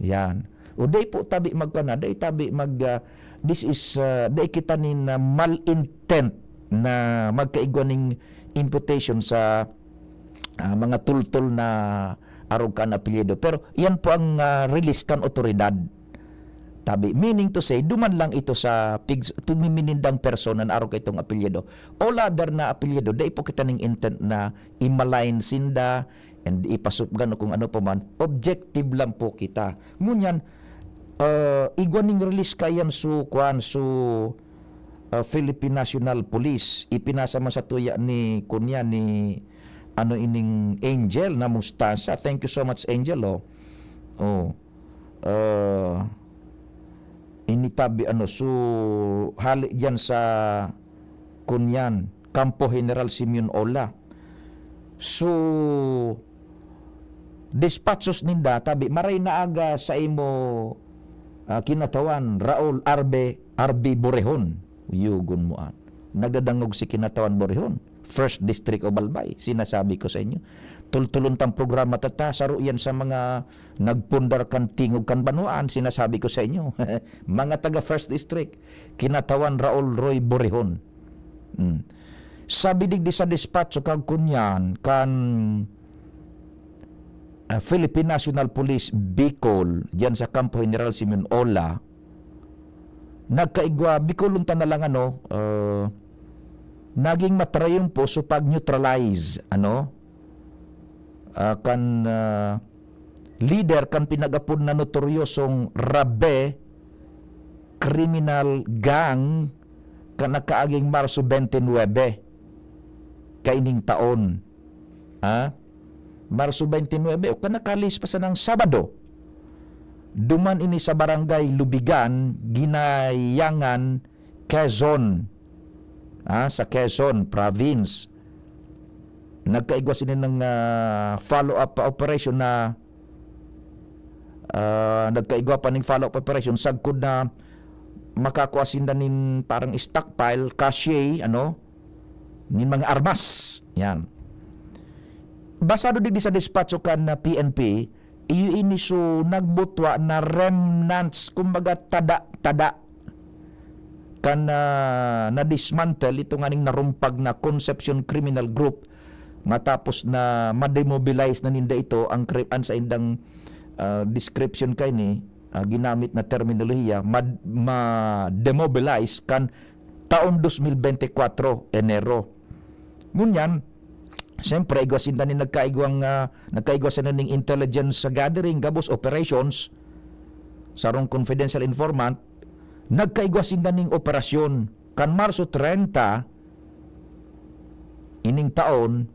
Yan. O dai po tabi magkana, dai tabi mag, ah, this is, ah, dai kita nin, ah, malintent na magkaigwa ning imputation sa, ah, mga tultol na arog kan apelyido. Pero yan po ang, ah, release kan otoridad. tabi. Meaning to say, duman lang ito sa pig-, tumiminindang persona na arog kaitong apelyido. All other na apelyido, dai po kita ning intent na i-malign sinda and ipasupgan o kung ano pa man. Objective lang po kita. Ngunyan, ah, igwa ning release kaiyan su, kuan, su, ah, Philippine National Police. Ipinasa man sa tuya ni, kunya ni, ano ining Angel na Mustasa. Thank you so much, Angel, oh. Oh. Ah, initabi, ano, so, hali diyan sa, kunyan, Kampo General Simeon Ola. So, despachos ninda, tabi, maray na aga sa imo, ah, kinatawan, Raul Arbe, Arbi Borehon. Yugon mo an. Nagadangog si kinatawan Borehon, First District of Albay. Sinasabi ko sa inyo. Tultulon tang programa tata, saro yan sa mga nagpundar kan tingog kan banwaan, sinasabi ko sa inyo. Mga taga First District, kinatawan Raul Roy Borehon. Mm. Sabi digdi sa despacho kag kunyan kan, ah, Philippine National Police Bicol, diyan sa Kampo General Simeon Ola, nagkaigwa, Bicolon ta na lang, ano, ah, naging matrayumpo sa pag-neutralize, ano, ah, kan, ah, leader kan pinag-apod na notoryosong Rabe criminal gang kan nakaaging Marso twenty-nine kaining taon. Ha? Marso twenty-nine o kan nakalihis pa sanang Sabado. Duman ini sa Barangay Lubigan, Ginayangan, Quezon. Ah, sa Quezon Province. Nagkaigwa sini ng, ah, follow-up operation na, ah, nagkaigwa pa ning follow-up operation sagkod na makakua sinda nin parang stockpile, cache, ano, nin mga armas. Yan. Basado digdi sa despacho kan, ah, P N P, iyo ini so nagbutwa na remnants, kumbaga tada-tada kan, ah, na-dismantle ito nganing narumpag na Concepcion Criminal Group matapos na ma-demobilize na ninda ito ang kri-, an saindang, ah, description kaini, ah, ginamit na terminolohiya, ma-, ma-demobilize kan taon dos mil bente kwatro, Enero. Ngunyan, siyempre, igwa sinda nin nagkaigwang, ah, nagkaigwa sinda ning intelligence gathering, gabos operations, sarong confidential informant, nagkaigwa sinda ning operasyon. Kan Marso treinta, ining taon,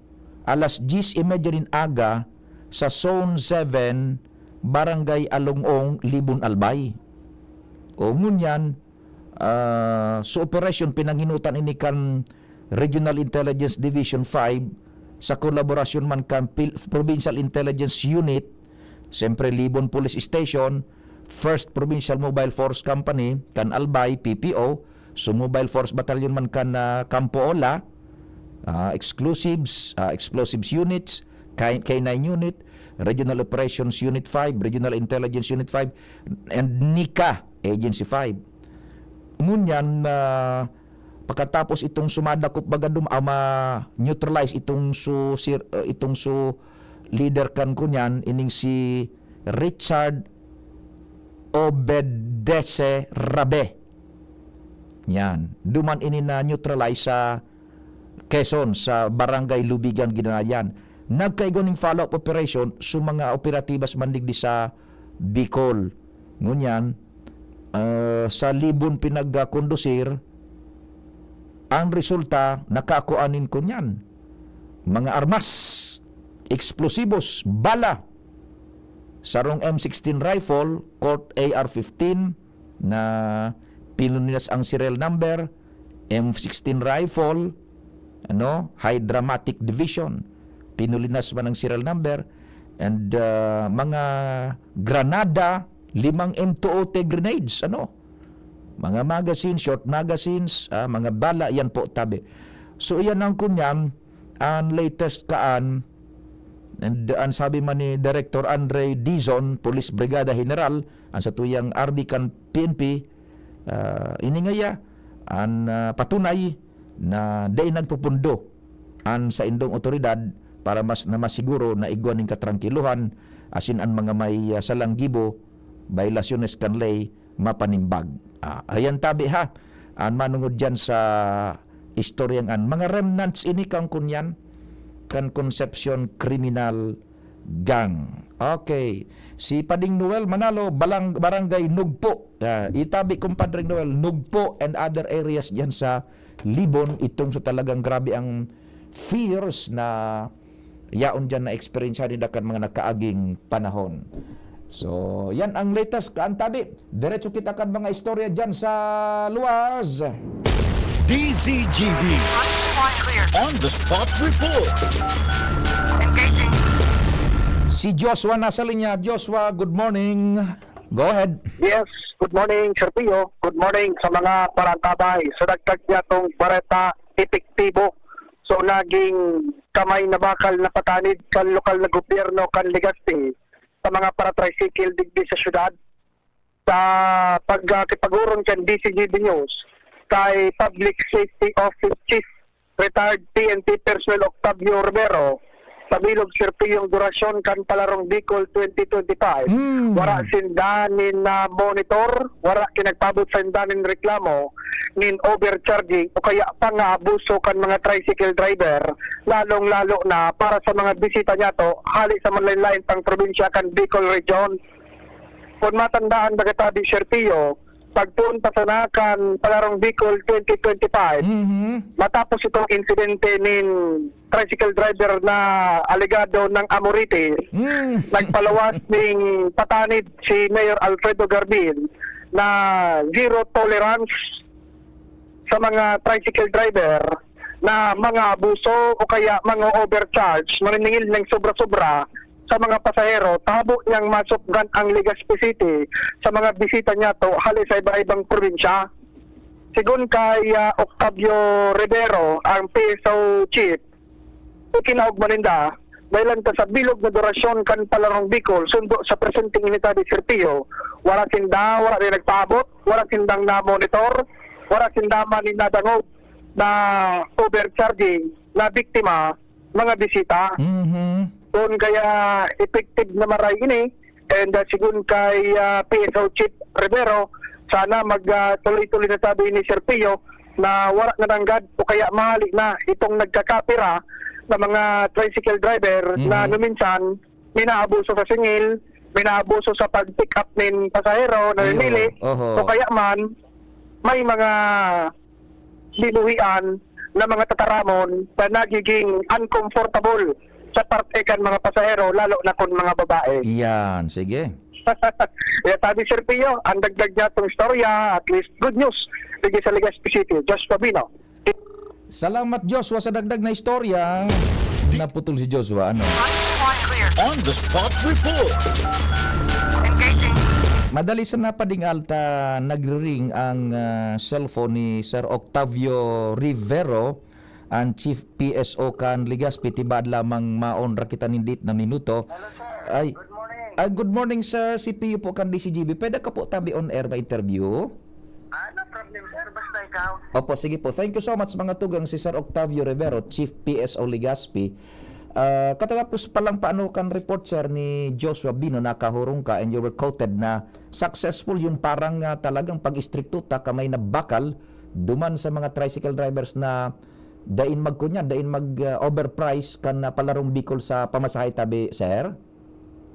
alas dyes y media nin aga, sa Zone seven, Barangay Along-ong, Libon, Albay. O ngunyan, ah, so operasyon pinanghinutan ini kan Regional Intelligence Division five sa kolaborasyon man kan Pil-, Provincial Intelligence Unit, siyempre Libon Police Station, First Provincial Mobile Force Company, kan Albay, P P O, so Mobile Force Battalion man kan, ah, Kampo Ola, ah, explosives, ah, explosives units, K-, K nine Unit, Regional Operations Unit five, Regional Intelligence Unit five, and NICA Agency five. Ngunyan, ah, pagkatapos itong sumadakop baga dum-, ah, ma-neutralize itong su-, sir, ah, itong su leader kan kunyan, ining si Richard Obedece Rabe. Yan. Duman ini na-neutralize sa Quezon, sa Barangay Lubigan, Ginayangan. Nagkaigwa ning follow-up operation sa mga operatibas man digdi sa Bicol. Ngunyan, ah, sa Libon pinagkondusir, ang resulta, nakakua nin kunyan. Mga armas, eksplosibos, bala, sarong M sixteen rifle, Colt A R fifteen, na pinulinas ang serial number, M sixteen rifle, ano, high dramatic division, pinulinas man ang serial number, and, ah, mga granada, limang M two oh ten grenades, ano, mga magazine, short magazines, ah, mga bala, yan po, tabi. So, iyan ang kunyan, ang latest kaan, and ang sabi man ni Director Andre Dizon, Police Brigada General, ang satuyang R D kan P N P, ah, ini ngaya, ang, ah, patunay na dai nagpupundo ang saindong otoridad para mas, na masiguro na igwa nin katrangkilohan, asin ang mga may, ah, salang gibo, baylasyones kan ley, mapanimbag. Ah, ayan tabi ha, an manungod diyan sa istoryang an mga remnants ini kan kunyan, kan Concepcion Criminal Gang. Okay. Si Pading Noel Manalo, Balang-, Barangay Nugpo. Ah, itabi, Compadre Noel, Nugpo and other areas diyan sa Libon, itong sa talagang grabe ang fears na yaon diyan na eksperyensyahan ninda kan mga nakaaging panahon. So, yan ang latest, Kaantabi. Diretso kita kan mga istorya diyan sa luwas. D Z G B on the spot report. Si Joshua nasa linya. Joshua, good morning. Go ahead. Yes, good morning, Sir Pio. Good morning sa mga parantabay. Sa dagdag niya itong bareta, epektibo. So, naging kamay na bakal na patanid kan lokal na gobyerno kan Legazpi sa mga paratricycle digdi sa syudad. Sa pagkakipag-oron kan D C G B News kay Public Safety Office Chief Retired P N P Personnel Octavio Rivero, sa bilog, Sir Pio, ang durasyon kan Palarong Bicol twenty twenty-five. Mm. Wara sinda nin na monitor, wara kinagpabot sa inda nin reklamo nin overcharging o kaya pang-aabuso kan mga tricycle driver, lalong-lalo na para sa mga bisita niyato hali sa malain-lain pang probinsya kan Bicol Region. Kun matandaan, Dagatabi, Sir Pio, pagpoon pa sana kan Palarong Bicol twenty twenty-five, Mhm. matapos itong insidente nin tricycle driver na alegado ng Amorite, Mm. nagpalawas ning patanid si Mayor Alfredo Garbin na zero tolerance sa mga tricycle driver na mga abuso o kaya mga overcharge, maniningil ng sobra-sobra sa mga pasahero, tabo niyang masupgan ang Legazpi City sa mga bisita niyato hali sa iba-ibang probinsya. Sigon kay ah, Octavio Rivero, ang P S O chief, ikinaog man ninda, dahilan ta sa bilog na durasyon kan Palarong Bicol sundo sa presenteng inita de Sir Pio, wala sinda, wala rin nagpaabot, wala sindang na-monitor, wala sinda man nin nadangog na overcharging na biktima, mga bisita. Mhm. Kun kaya effective na maray ini, and ah, sigon kay ah, P S O Chief Rivero, sana mag ah, tuloy-tuloy na, sabi ni Sir Pio, na wala na nanggad o kaya mahali na itong nagkakapira na mga tricycle driver na Mhm. numinsan minaabuso sa singil, minaabuso sa pag-pick up nin pasahero na Iyo. namili, Oho. o kaya man may mga binuhian na mga tataramon na nagiging uncomfortable sa parte kan mga pasahero, lalo na kun mga babae. Yan, sige. Kaya sabi, Sir Pio, ang dagdag niya itong istorya, at least good news, digdi sa Legazpi City. Josh Pabino. Salamat, Joshua, sa dagdag na istorya. Naputol si Joshua, ano? On the spot report. Madali sa napading alta, nagriring ang ah, cellphone ni Sir Octavio Rivero, ang Chief P S O kan Legazpi. Tibad lamang maon ra kita nin dit na minuto. Ay, ah, good morning, sir. Si Pio po kan D C G B. Pwede ka po tabi on air ma-interview? Ah, no problem, sir. Basta ikaw. Opo, sige po. Thank you so much, mga tugang. Si Sir Octavio Rivero, Chief P S O Legazpi. Ah, katatapos pa lang paano kan report, sir, ni Joshua Bino, nakahurong ka and you were quoted na successful yung parang ah, talagang pag-istrikto ta kamay na bakal duman sa mga tricycle drivers na dain magkunya, dain mag ah, overprice kan ah, Palarong Bicol sa pamasahe tabi, sir?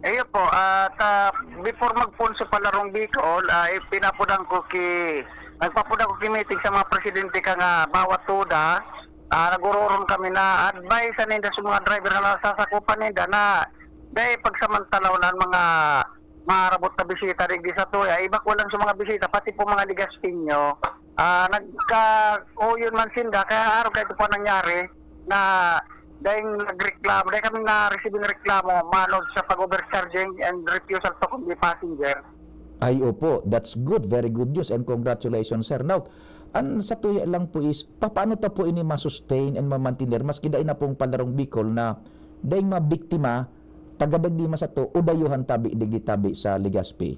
Iyo po, at ah, before magpoon sa Palarong Bicol, ah, ipinapudan ko ki, nagpapudan ko ki meeting sa mga presidente ka nga bawat tuda, ah, nag-uroron kami na advice sa ninda sa mga driver na nasasakupan ninda na dahil pagsamantalaw na ang mga maarabot na bisita digdi sa tuya, iba ko lang sa mga bisita, pati po mga Legazpino, ah, nagka-uyon man sinda, kaya araw kahit pa nangyari na dahil nagreklamo, dahil kami na-receive ng reklamo manod sa pag-overcharging and refusal to convey passenger. Ay, opo. That's good. Very good news and congratulations, sir. Now, an sa tuya lang po is, papaano ta po ini ma-sustain and mamantener maski dai na pong Palarong Bicol na daing mga biktima, taga dagdi man sato o dayuhan tabi digdi tabi sa Legazpi?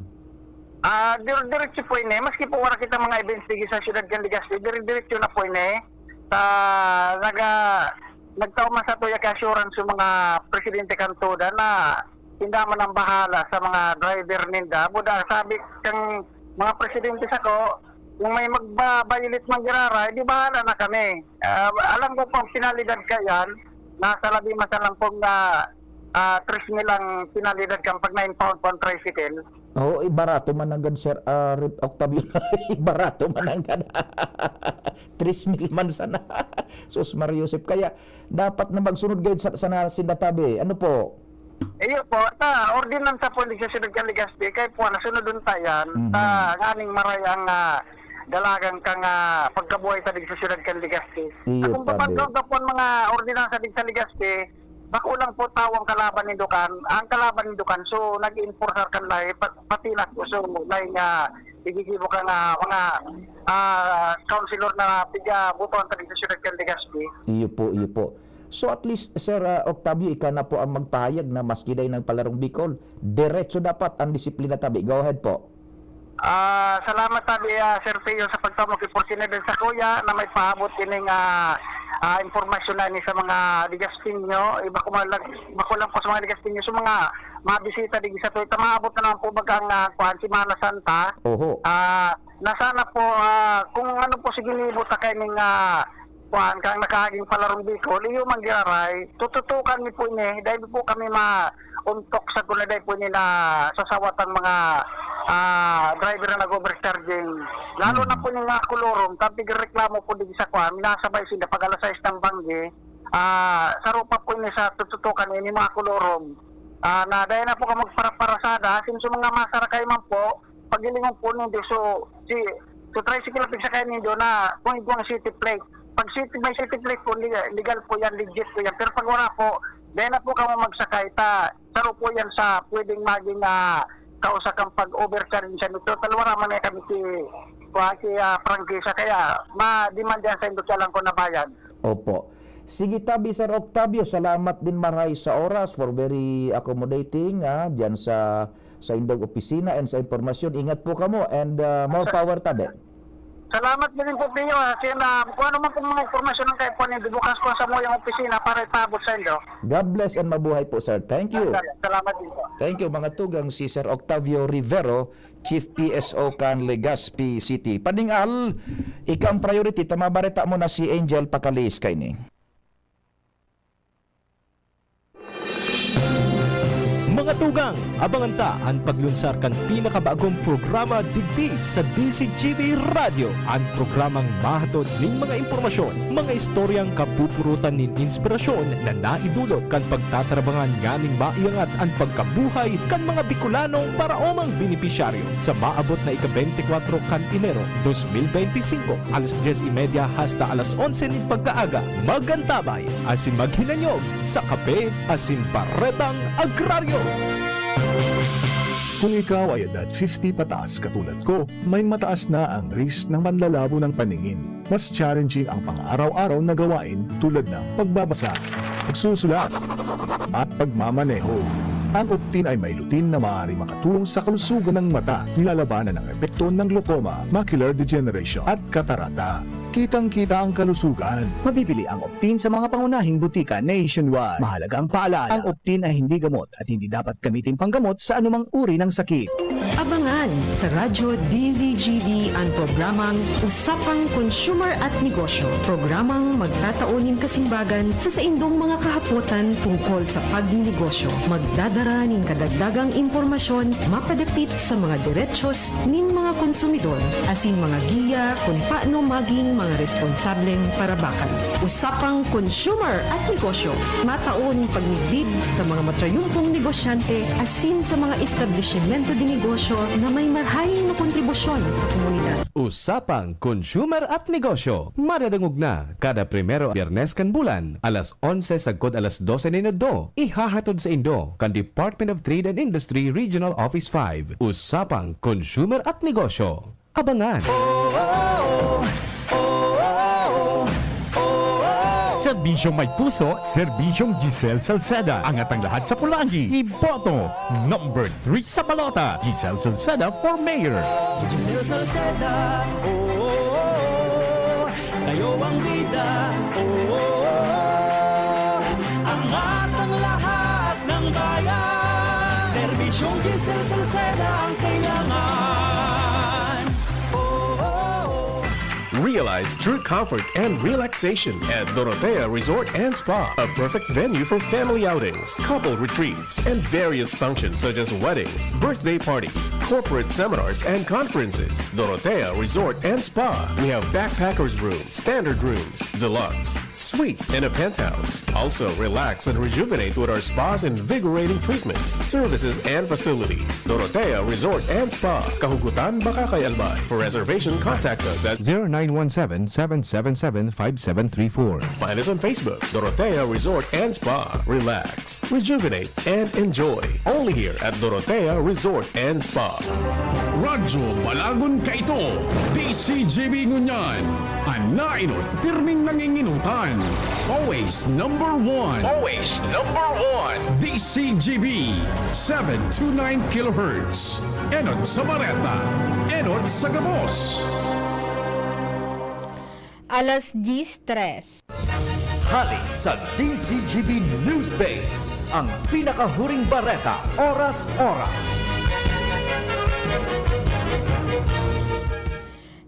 Ah, dire-diretso po ini. Maski po wala kita mga events digdi sa siyudad kan Legazpi, dire-diretso na po ini. Sa naga nagtao man sa tuya ka assurance yung mga presidente kan tuda na tinda man ang bahala sa mga driver ninda. Buda, sabi kang mga presidente sako, kung may magba-violate man giraray, di bahala na kami. Ah, alam ko pong penalidad kaiyan, nasa labi man sana lang pong, ah, ah, tres mil ang penalidad kan pag na-impound po ang tricycle. Oo, eh, barato man nanggad, Sir, ah, Rep-, Octavio. Barato man nanggad. Tres mil man sana. Sus, Maria Josep. Kaya dapat na magsunod gayud sa, sana sinda tabi. Ano po? Iyo po, ta ordinansa po digdi sa Siyudad kan Legazpi, kay po nasunod unta yan, Mhm. ta nganing maray ang, ah, dalagan kan, ah, pagkabuhay ta digdi sa Siyudad kan Legazpi. Iyo, Akong tabi. papagdog po ang mga ordinansa digdi sa Legazpi, bako lang po tawo ang kalaban nindo kan, ang kalaban nindo kan, so nag-enforcer kan lahi, pa-, pati na po, so lahi nga igigibo kan, ah, mga, ah, councilor na piga botohan ta digdi sa Siyudad kan Legazpi. Iyo po, iyo po. So at least, Sir, ah, Octavio, ika na po ang magpahayag na maski dai nagpalarong Bicol, diretso dapat ang disiplina tabi. Go ahead po. Ah, salamat tabi, ah, Sir Pio, sa pagtao mo ki oportunidad sa kuya na may paabot ining, ah, ah, impormasyon na ini sa mga Legaspeño. Iba ko malag-, iba ko lang po sa mga Legaspeño. So, mga, mga bisita digdi sa tuwita, maabot na naman po baga ang, ah, kuwan, Semana Santa. Oho. Ah, na sana po, ah, kung ano po sige nibo ta kaining, ah, kuwan, kang nakaaging palarong Bicol, iyo man giraray, tututukan mi po ini, dai po kami mauntok sa kung na dai po ini nasasawat ang mga, ah, driver na nag-overcharging. Lalo na Mm. po ning mga kolorum, kan pigrereklamo po digdi sa kuwan, minasabay sinda pag alas sais ng banggi, ah, saro pa po ini sa tututukan ini mga kolorum. Ah, na dai na po ka magparaparasada, asin sa mga masarakay man po, paghilingon po nindo, so, si, so tricycle ang pigsakay nindo na kung igwang city plate. Pag city, may city plate po, legal, legal po yan, legit po yan. Pero pag wala po, dahil na po kamo magsakay, ta, saro po yan sa pwedeng maging, ah, kausa kang pag-overcharge sa nito. Tal wala man na kami si, kuha, si, ah, prangkisa, kaya ma-demand yan sa indot, alam ko na bayad. Opo. Sige, tabi, Sir Octavio, salamat din maray sa oras for very accommodating, ah, diyan sa, sa indong opisina and sa impormasyon. Ingat po kamo and, ah, more power, tabi. Salamat din po, Pio, ah. Sin, ah, kung ano man pong mga impormasyon ang kaipuhan nindo, bukas po sa muyang opisina para ipaabot sa indo. God bless and mabuhay po, sir. Thank you. Salamat din po. Thank you, mga tugang, si Sir Octavio Rivero, Chief P S O kan Legazpi City. Pading-al, ika ang priority, ta mabareta mo na si Angel Pacalis kaini. Mga tugang, abangan ta an paglunsar kan pinakabagong programa digdi sa D Z G B Radyo, an programang mahatod nin mga impormasyon, mga istoryang kapupurutan nin inspirasyon na naidulot kan pagtatarabangan nganing maiangat an pagkabuhay kan mga Bicolanong paraomang benepisyaryo. Sa maabot na ika-beintikwatro kan Enero, dos mil beintisinko, alas dyes y media hasta alas onse nin pagkaaga, mag-antabay asin maghinanyog sa Kape asin Baretang Agraryo. Kung ikaw ay edad fifty pataas katulad ko, may mataas na ang risk ng panlalabo ng paningin. Mas challenging ang pang-araw-araw na gawain tulad ng pagbabasa, pagsusulat, at pagmamaneho. Ang Optin ay may lutein na maaaring makatulong sa kalusugan ng mata, nilalabanan ang epekto ng glaucoma, macular degeneration, at katarata. Kitang-kita ang kalusugan. Mabibili ang Optin sa mga pangunahing butika nationwide. Mahalagang paalala, ang Optin ay hindi gamot at hindi dapat gamitin panggamot sa anumang uri ng sakit. Abangan sa Radyo D Z G B an programang Usapang Consumer at Negosyo, programang magtatao nin kasimbagan sa saindong mga kahapotan tungkol sa pagninegosyo. Magdadara nin kadagdagang impormasyon mapadapit sa mga derechos nin mga konsumidor asin mga giya kun paano maging mga responsableng parabakan. Usapang Consumer at Negosyo, matao nin pagmidbid sa mga matrayumpong negosyante asin sa mga establisimento de negosyo na may marahay na kontribusyon sa komunidad. Usapang Consumer at Negosyo, madadangog na kada primero Biyernes kan bulan, alas onse sagkod alas dose nin udto. Ihahatod saindo kan Department of Trade and Industry Regional Office five. Usapang Consumer at Negosyo. Abangan! Serbisyong may puso, Serbisyong Giselle Salceda. Angat ang lahat sa pulanggi. Iboto! Number three sa balota, Giselle Salceda for Mayor. Giselle Salceda, oo, kayo ang bida, oo, angat ang lahat ng bayan. Serbisyong Giselle Salceda ang kailangan. Realize true comfort and relaxation at Dorotea Resort and Spa, a perfect venue for family outings, couple retreats, and various functions such as weddings, birthday parties, corporate seminars, and conferences. Dorotea Resort and Spa. We have backpackers room, standard rooms, deluxe, suite, and a penthouse. Also, relax and rejuvenate with our spa's invigorating treatments, services, and facilities. Dorotea Resort and Spa, Kahugutan, Bacacay, Albay. For reservation, contact us at zero nine one seven, seven seven seven, five seven three four. Find us on Facebook, Dorotea Resort and Spa. Relax, rejuvenate, and enjoy. Only here at Dorotea Resort and Spa. Radyo Balagon kaito, D C G B ngunyan. An nainot, pirming nanginginutan. Always number one. Always number one. D C G B, seven two nine kilohertz. Enot sa bareta, enot sa gabos. Alas diyes tres. Hali sa D C G B News Base, ang pinakahuring bareta, oras-oras.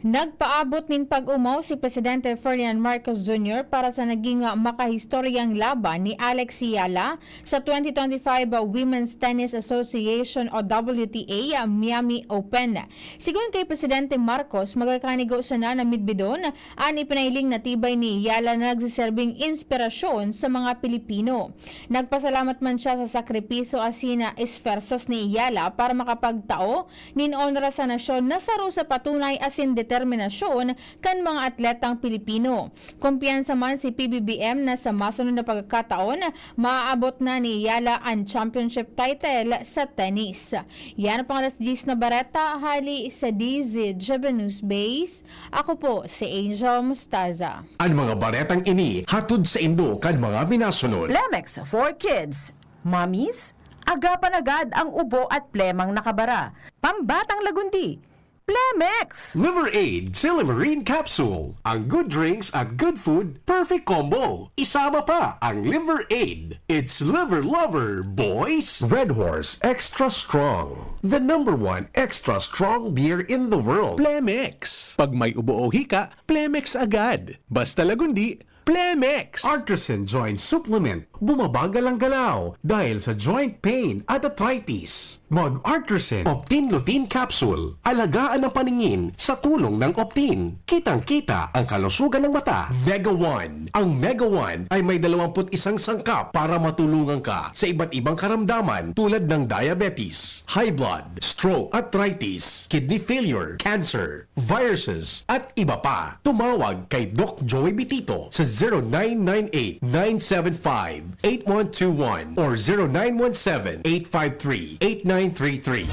Nagpaabot nin pag-omaw si Presidente Ferdinand Marcos Junior para sa naging makahistoryang laban ni Alex Eala sa twenty twenty-five Women's Tennis Association o W T A Miami Open. Sigon kay Presidente Marcos, magkakanigo sana na midbidon an ipinahiling na tibay ni Eala na nagsiserbing inspirasyon sa mga Pilipino. Nagpasalamat man siya sa sakripisyo asin esfuerzos ni Eala para makapagtao nin onra sa nasyon na saro sa patunay asin determinasyon kan mga atletang Pilipino. Kumpiyansa man si P B B M na sa masunod na pagkakataon, maaabot na ni Eala an championship title sa tennis. Yan ang pang alas diyes na bareta, hali sa D Z G B News Base. Ako po si Angel Mostaza. An mga baretang ini hatod saindo kan mga minasunod. Plemex for Kids. Mommies, agapan agad ang ubo at plemang nakabara. Pambatang lagundi, Plemex! Liver Aid Silymarin Capsule. Ang good drinks at good food, perfect combo. Isama pa ang Liver Aid. It's Liver Lover, boys! Red Horse Extra Strong. The number one extra strong beer in the world. Plemex. Pag may ubo o hika, Plemex agad. Basta lagundi, Plemex! Artisan Joint Supplement. Bumabagal ang galaw dahil sa joint pain at arthritis. Mag-Artisan Optin Lutein Capsule. Alagaan ang paningin sa tulong ng Optin. Kitang-kita ang kalusugan ng mata. Mega One. Ang Mega One ay may dalawampu't isang sangkap para matulungan ka sa iba't ibang karamdaman tulad ng diabetes, high blood, stroke, arthritis, kidney failure, cancer, viruses, at iba pa. Tumawag kay Doc Joey Bitito sa zero nine nine eight, nine seven five, eight one two one or zero nine one seven, eight five three, eight nine three three.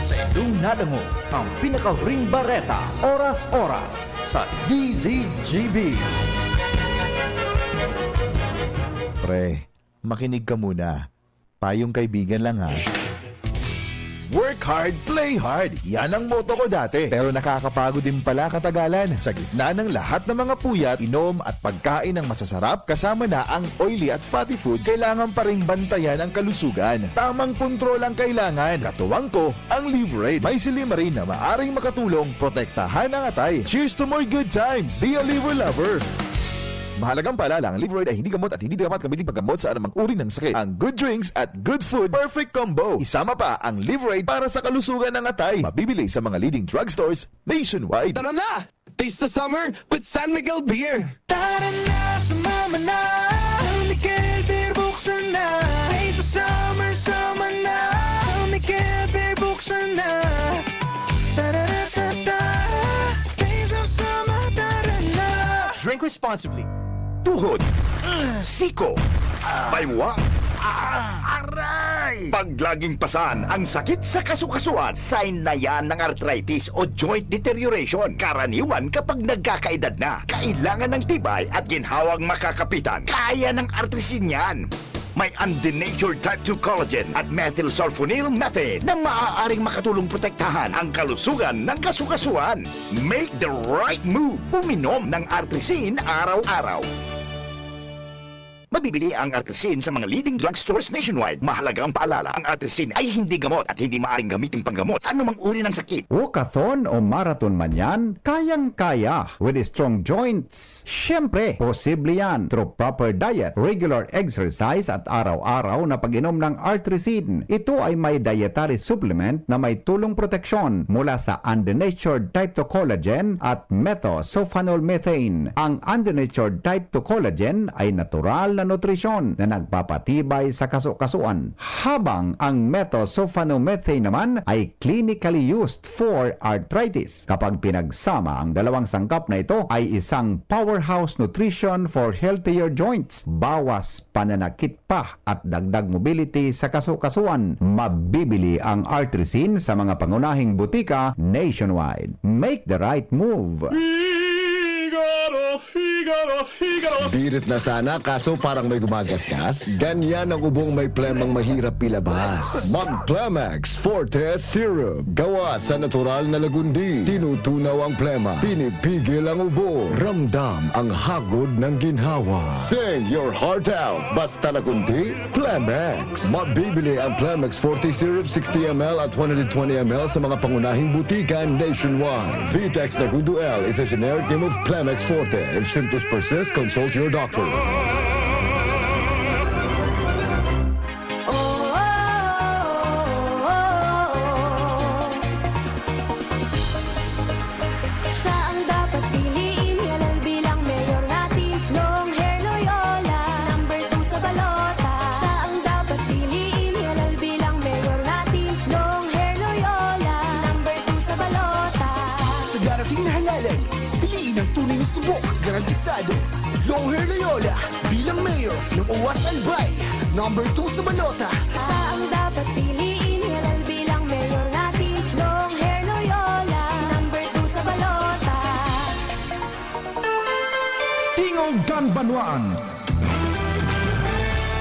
Sa indong nadangog ang pinakahuring bareta, oras-oras sa D Z G B. Pre, makinig ka muna. Payong kaibigan lang, ha. Work hard, play hard. Yan ang motto ko dati. Pero nakakapagod din pala katagalan. Sa gitna ng lahat ng mga puyat, inom at pagkain ng masasarap, kasama na ang oily at fatty foods, kailangan pa ring bantayan ang kalusugan. Tamang kontrol ang kailangan. Katuwang ko, ang Liverade. May silymarin na maaring makatulong protektahan ang atay. Cheers to more good times! Be a Liver Lover! Mahalagang paalala, ang Liverade ay hindi gamot at hindi dapat gamitin paggamot sa anumang uri ng sakit. Ang good drinks at good food, perfect combo. Isama pa ang Liverade para sa kalusugan ng atay. Mabibili sa mga leading drugstores nationwide. Tara na! Taste the summer with San Miguel Beer! Tara na, sumama na! San Miguel Beer, buksan na! Taste the summer, sama na! San Miguel Beer, buksan na! Tara-ra-ta-ta! Taste of summer, tara na! Drink responsibly. Tuhod, siko, baywa, aray! Pag laging pasan ang sakit sa kasukasuan, sign na yan ng arthritis o joint deterioration. Karaniwan kapag nagkakaedad na, kailangan ng tibay at ginhawang makakapitan. Kaya ng Artrisin yan. May undenatured type two collagen at methylsulfonyl methane na maaaring makatulong protektahan ang kalusugan ng kasukasuan. Make the right move. Uminom ng Artrisin araw-araw. Mabibili ang Artrisin sa mga leading drugstores nationwide. Mahalagang paalala, ang Artrisin ay hindi gamot at hindi maaaring gamitin panggamot sa anumang uri ng sakit. Walkathon o marathon man yan, kayang-kaya with strong joints. Siyempre, posible yan through proper diet, regular exercise at araw-araw na pag-inom ng Artrisin. Ito ay may dietary supplement na may tulong proteksyon mula sa undenatured type two collagen at methosulfonol methane. Ang undenatured type two collagen ay natural na nutrisyon na nagpapatibay sa kaso-kasuan, habang ang methosulfonomethane naman ay clinically used for arthritis. Kapag pinagsama ang dalawang sangkap na ito, ay isang powerhouse nutrition for healthier joints, bawas pananakit pa at dagdag mobility sa kaso-kasuan. Mabibili ang Artrisin sa mga pangunahing butika nationwide. Make the right move. Figaro, Figaro, Figaro. Birit na sana, kaso parang may gumagasgas. Ganyan ang ubong may plemang mahirap ilabas. Mag Plemex Forte Syrup. Gawa sa natural na lagundi. Tinutunaw ang plema. Pinipigil ang ubo. Ramdam ang hagod ng ginhawa. Sing your heart out. Basta lagundi, Plemex. Mabibili ang Plemex Forte Syrup sixty M L at one hundred twenty M L sa mga pangunahing butika nationwide. Vitex Nagundo L is a generic name of Plemex Forte. If symptoms persist, consult your doctor. Oh, oh, oh, oh, oh. Siya ang dapat piliin, halal bilang mayor natin, Long Hair Loyola, number two sa balota. Siya ang dapat piliin, halal bilang mayor natin, Long Hair Loyola, number two sa balota. Sa darating na halalan, piliin ang tunay na subok, garantisado. Long Hair Loyola, bilang mayor ng Oas Albay, number two sa balota. Siya ang dapat piliin, halal bilang mayor natin, Long Hair Loyola, number two sa balota. Tingog kan Banwaan,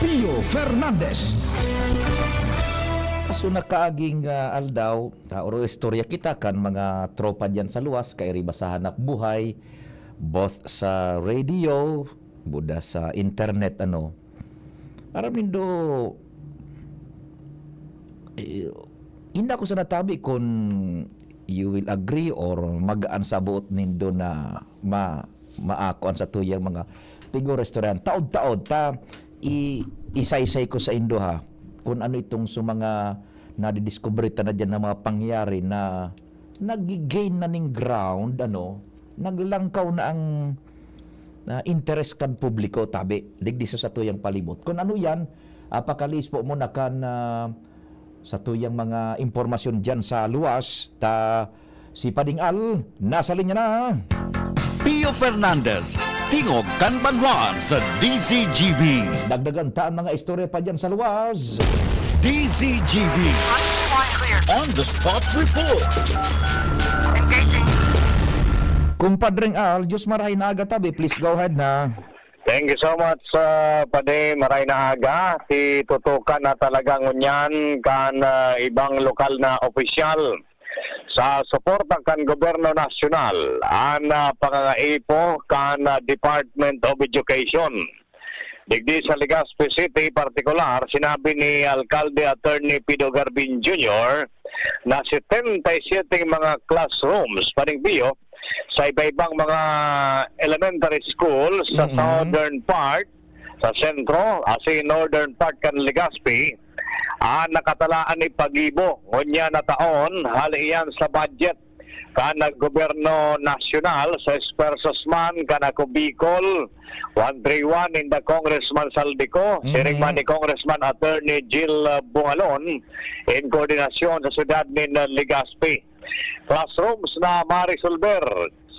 Pio Fernandez. So, nakaaging, ah, aldaw, ah, oro istorya kita kan mga tropa diyan sa luwas, kairiba sa hanap buhay, both sa radio, buda sa internet, ano. Aram nindo, eh, hindi ako sa natabi kung you will agree or magaan sa buot nindo na ma-, maakuan sa tuyang mga pigo restaurant. Taod-taod ta, i-, isaysay ko sa indo ha, kung ano itong sa mga nadidiskubre ta na dyan na mga pangyayari na nag-gain na ning ground, ano, naglangkaw na ang, ah, interes kan publiko, tabi, digdi sa satuyang palibot. Kung ano yan, ah, pakaliis po muna kan, ah, satuyang mga impormasyon dyan sa luwas, ta si Pading Al, nasa linya na. Pio Fernandez, Tingog kan Banwaan sa D Z G B. Dagdagan ta ang mga istorya pa dyan sa luwas. D Z G B. On the spot report. Engaging. Kumpadreng Al, Diyos marahay na aga tabi. Please go ahead na. Thank you so much, ah, Pade. Maray na aga. Si tutukan na talaga ngunyan kan, ah, ibang lokal na opisyal. Sa suporta kan Gobyerno Nasyonal, an, ah, pangangaipo kan, ah, Department of Education. Digdi sa Legazpi City, partikular, sinabi ni Alkalde Attorney Pido Garbin Junior na setenta y siete mga classrooms, Pading Pio, sa iba-ibang mga elementary schools sa Mm-mm. southern part, sa sentro, asin northern part kan Legazpi, an nakatalaan ni paggibo ngunyan na taon, hali iyan sa budget kan gobyerno nasyonal, sa esfuerzos man kan Ako Bicol one three one ninda Congressman Saldico, Mm-hmm. siring man ni Congressman Attorney Jill, uh, Bungalon, in koordinasyon sa syudad nin, uh, Legazpi. Classrooms na maresolver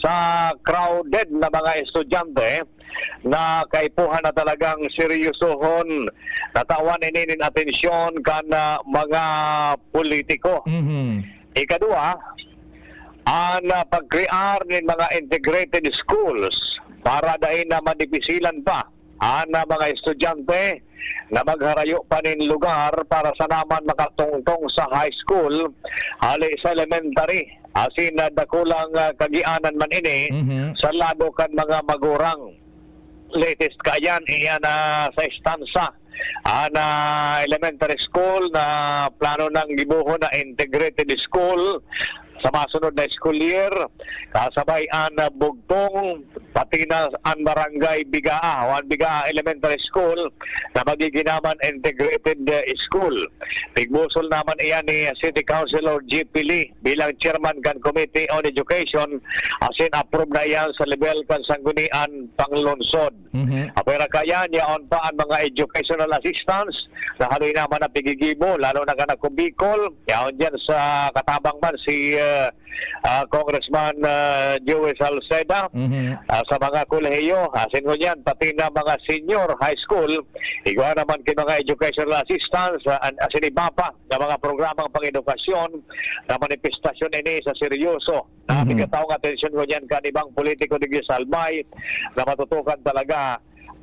sa crowded na mga estudyante na kaipuhan na talagang seryosohon, natawan ini nin atensyon kan, ah, mga politiko. Mhm. Ikadua, an, ah, pagkrear nin mga integrated schools para dai na madipisilan pa an, ah, mga estudyante na magharayo pa nin lugar para sana man makatungtong sa high school, hali sa elementary. Asin, ah, dakulang, ah, kagianan man ini Mhm. sa lado kan mga magurang. latest kaiyan, iyan na sa Estanza, ah, na elementary school na plano nang gibohon na integrated school sa masunod na school year, kasabay an, ah, Bugtong, pati na an Barangay Bigaa o an Bigaa Elementary School na magigin naman integrated, eh, school. Tigbusol naman iyan ni City Councilor G P Lee bilang chairman kan Committee on Education, asin approve na iyan sa level kan Sangguniang Panglungsod. Mhm. Apwera kaiyan, yaon pa an mga educational assistance na haloy naman na pigigibo, lalo na kan Ako Bicol. Yaon diyan sa katabang man si, eh, ah, Congressman, ah, Joey Salceda, Mhm. ah, sa mga kolehiyo, asin ngunyan, pati na mga senior high school, igwa naman ki mga educational assistance, ah, an-, asin iba pa na mga programang pang-edukasyon na manifestasyon ini sa seryoso na Mhm. pigataw nga atensyon ngunyan kan ibang politiko digdi sa Albay na matutukan talaga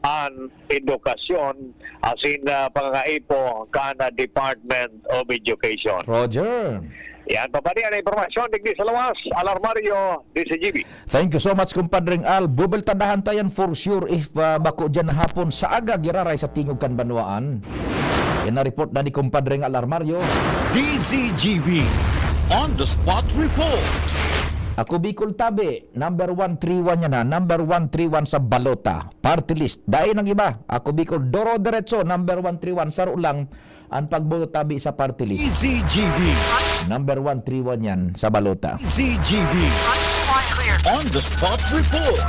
an edukasyon asin, ah, pangangaipo kan, ah, Department of Education. Roger. Yan, papadi an impormasyon digdi sa lawas, Alarmario, D C G B. Thank you so much, Kumpadreng Al. Bubeltadahan ta yan for sure if, ah, bako dyan hapon sa aga giraray sa tingog kan banwaan. Yan ang report na ni Kumpadreng Alarmario. D Z G B on the spot report. Ako Bicol Tabi, number one three one yan ha. Number one three one sa balota. Party list. Dai nang iba. Ako Bicol, doro diretso, number one three one. Saro lang ang pagboto tabi sa party list. D Z G B. Number one three one yan sa balota. D Z G B on the spot report.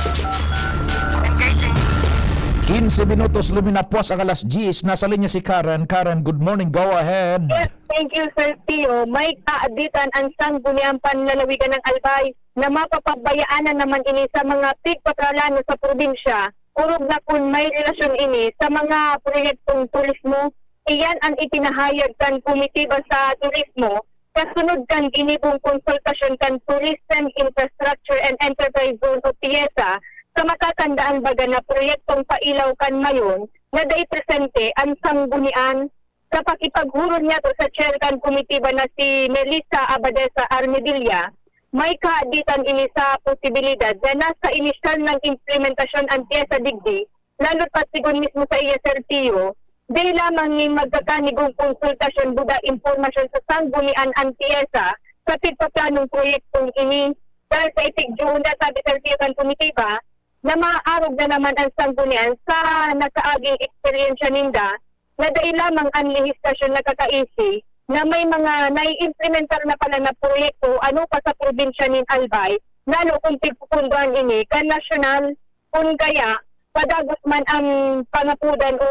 Quince minutos luminapwas ang alas diyes. Nasa linya si Karen. Karen, good morning. Go ahead. Yes, thank you, Sir Tio. May kaaditan ang Sangguniang Panlalawigan ng Albay na mapapagbayaan na naman ini sa mga pigpatralano sa probinsya. Orog na kun may relasyon ini sa mga proyektong turismo, iyan ang ipinahayag kan Komitiba sa Turismo kasunod kan ginibong konsultasyon kan Tourism Infrastructure and Enterprise Zone o TIEZA, sa matatandaan baga na proyektong pailaw kan Mayon na dai presente an Sanggunian. Sa pakipaghuron niya sa chair kan komitiba na si Melissa Abadesa Armedilla, may kaaditan ini sa posibilidad na nasa inisyal nang implementasyon an TIEZA digdi, lalo pa sigon mismo sa iya, Sir Tio, dai lamang nin magkakanigong konsultasyon buda impormasyon sa Sanggunian an TIEZA sa pigpaplanong proyektong ini. Dahil sa itigduon na, sabi, Sir Tio, kan komitiba, na maarog na naman an Sanggunian sa nakaaging eksperyensya ninda, na dai lamang an lehislasyon nakakaisi na may mga naiimplementar na pala na proyekto ano pa sa probinsya nin Albay, lalo kung pigpupundoan ini kan nasyonal, kun kaya padagos man ang pangapudan o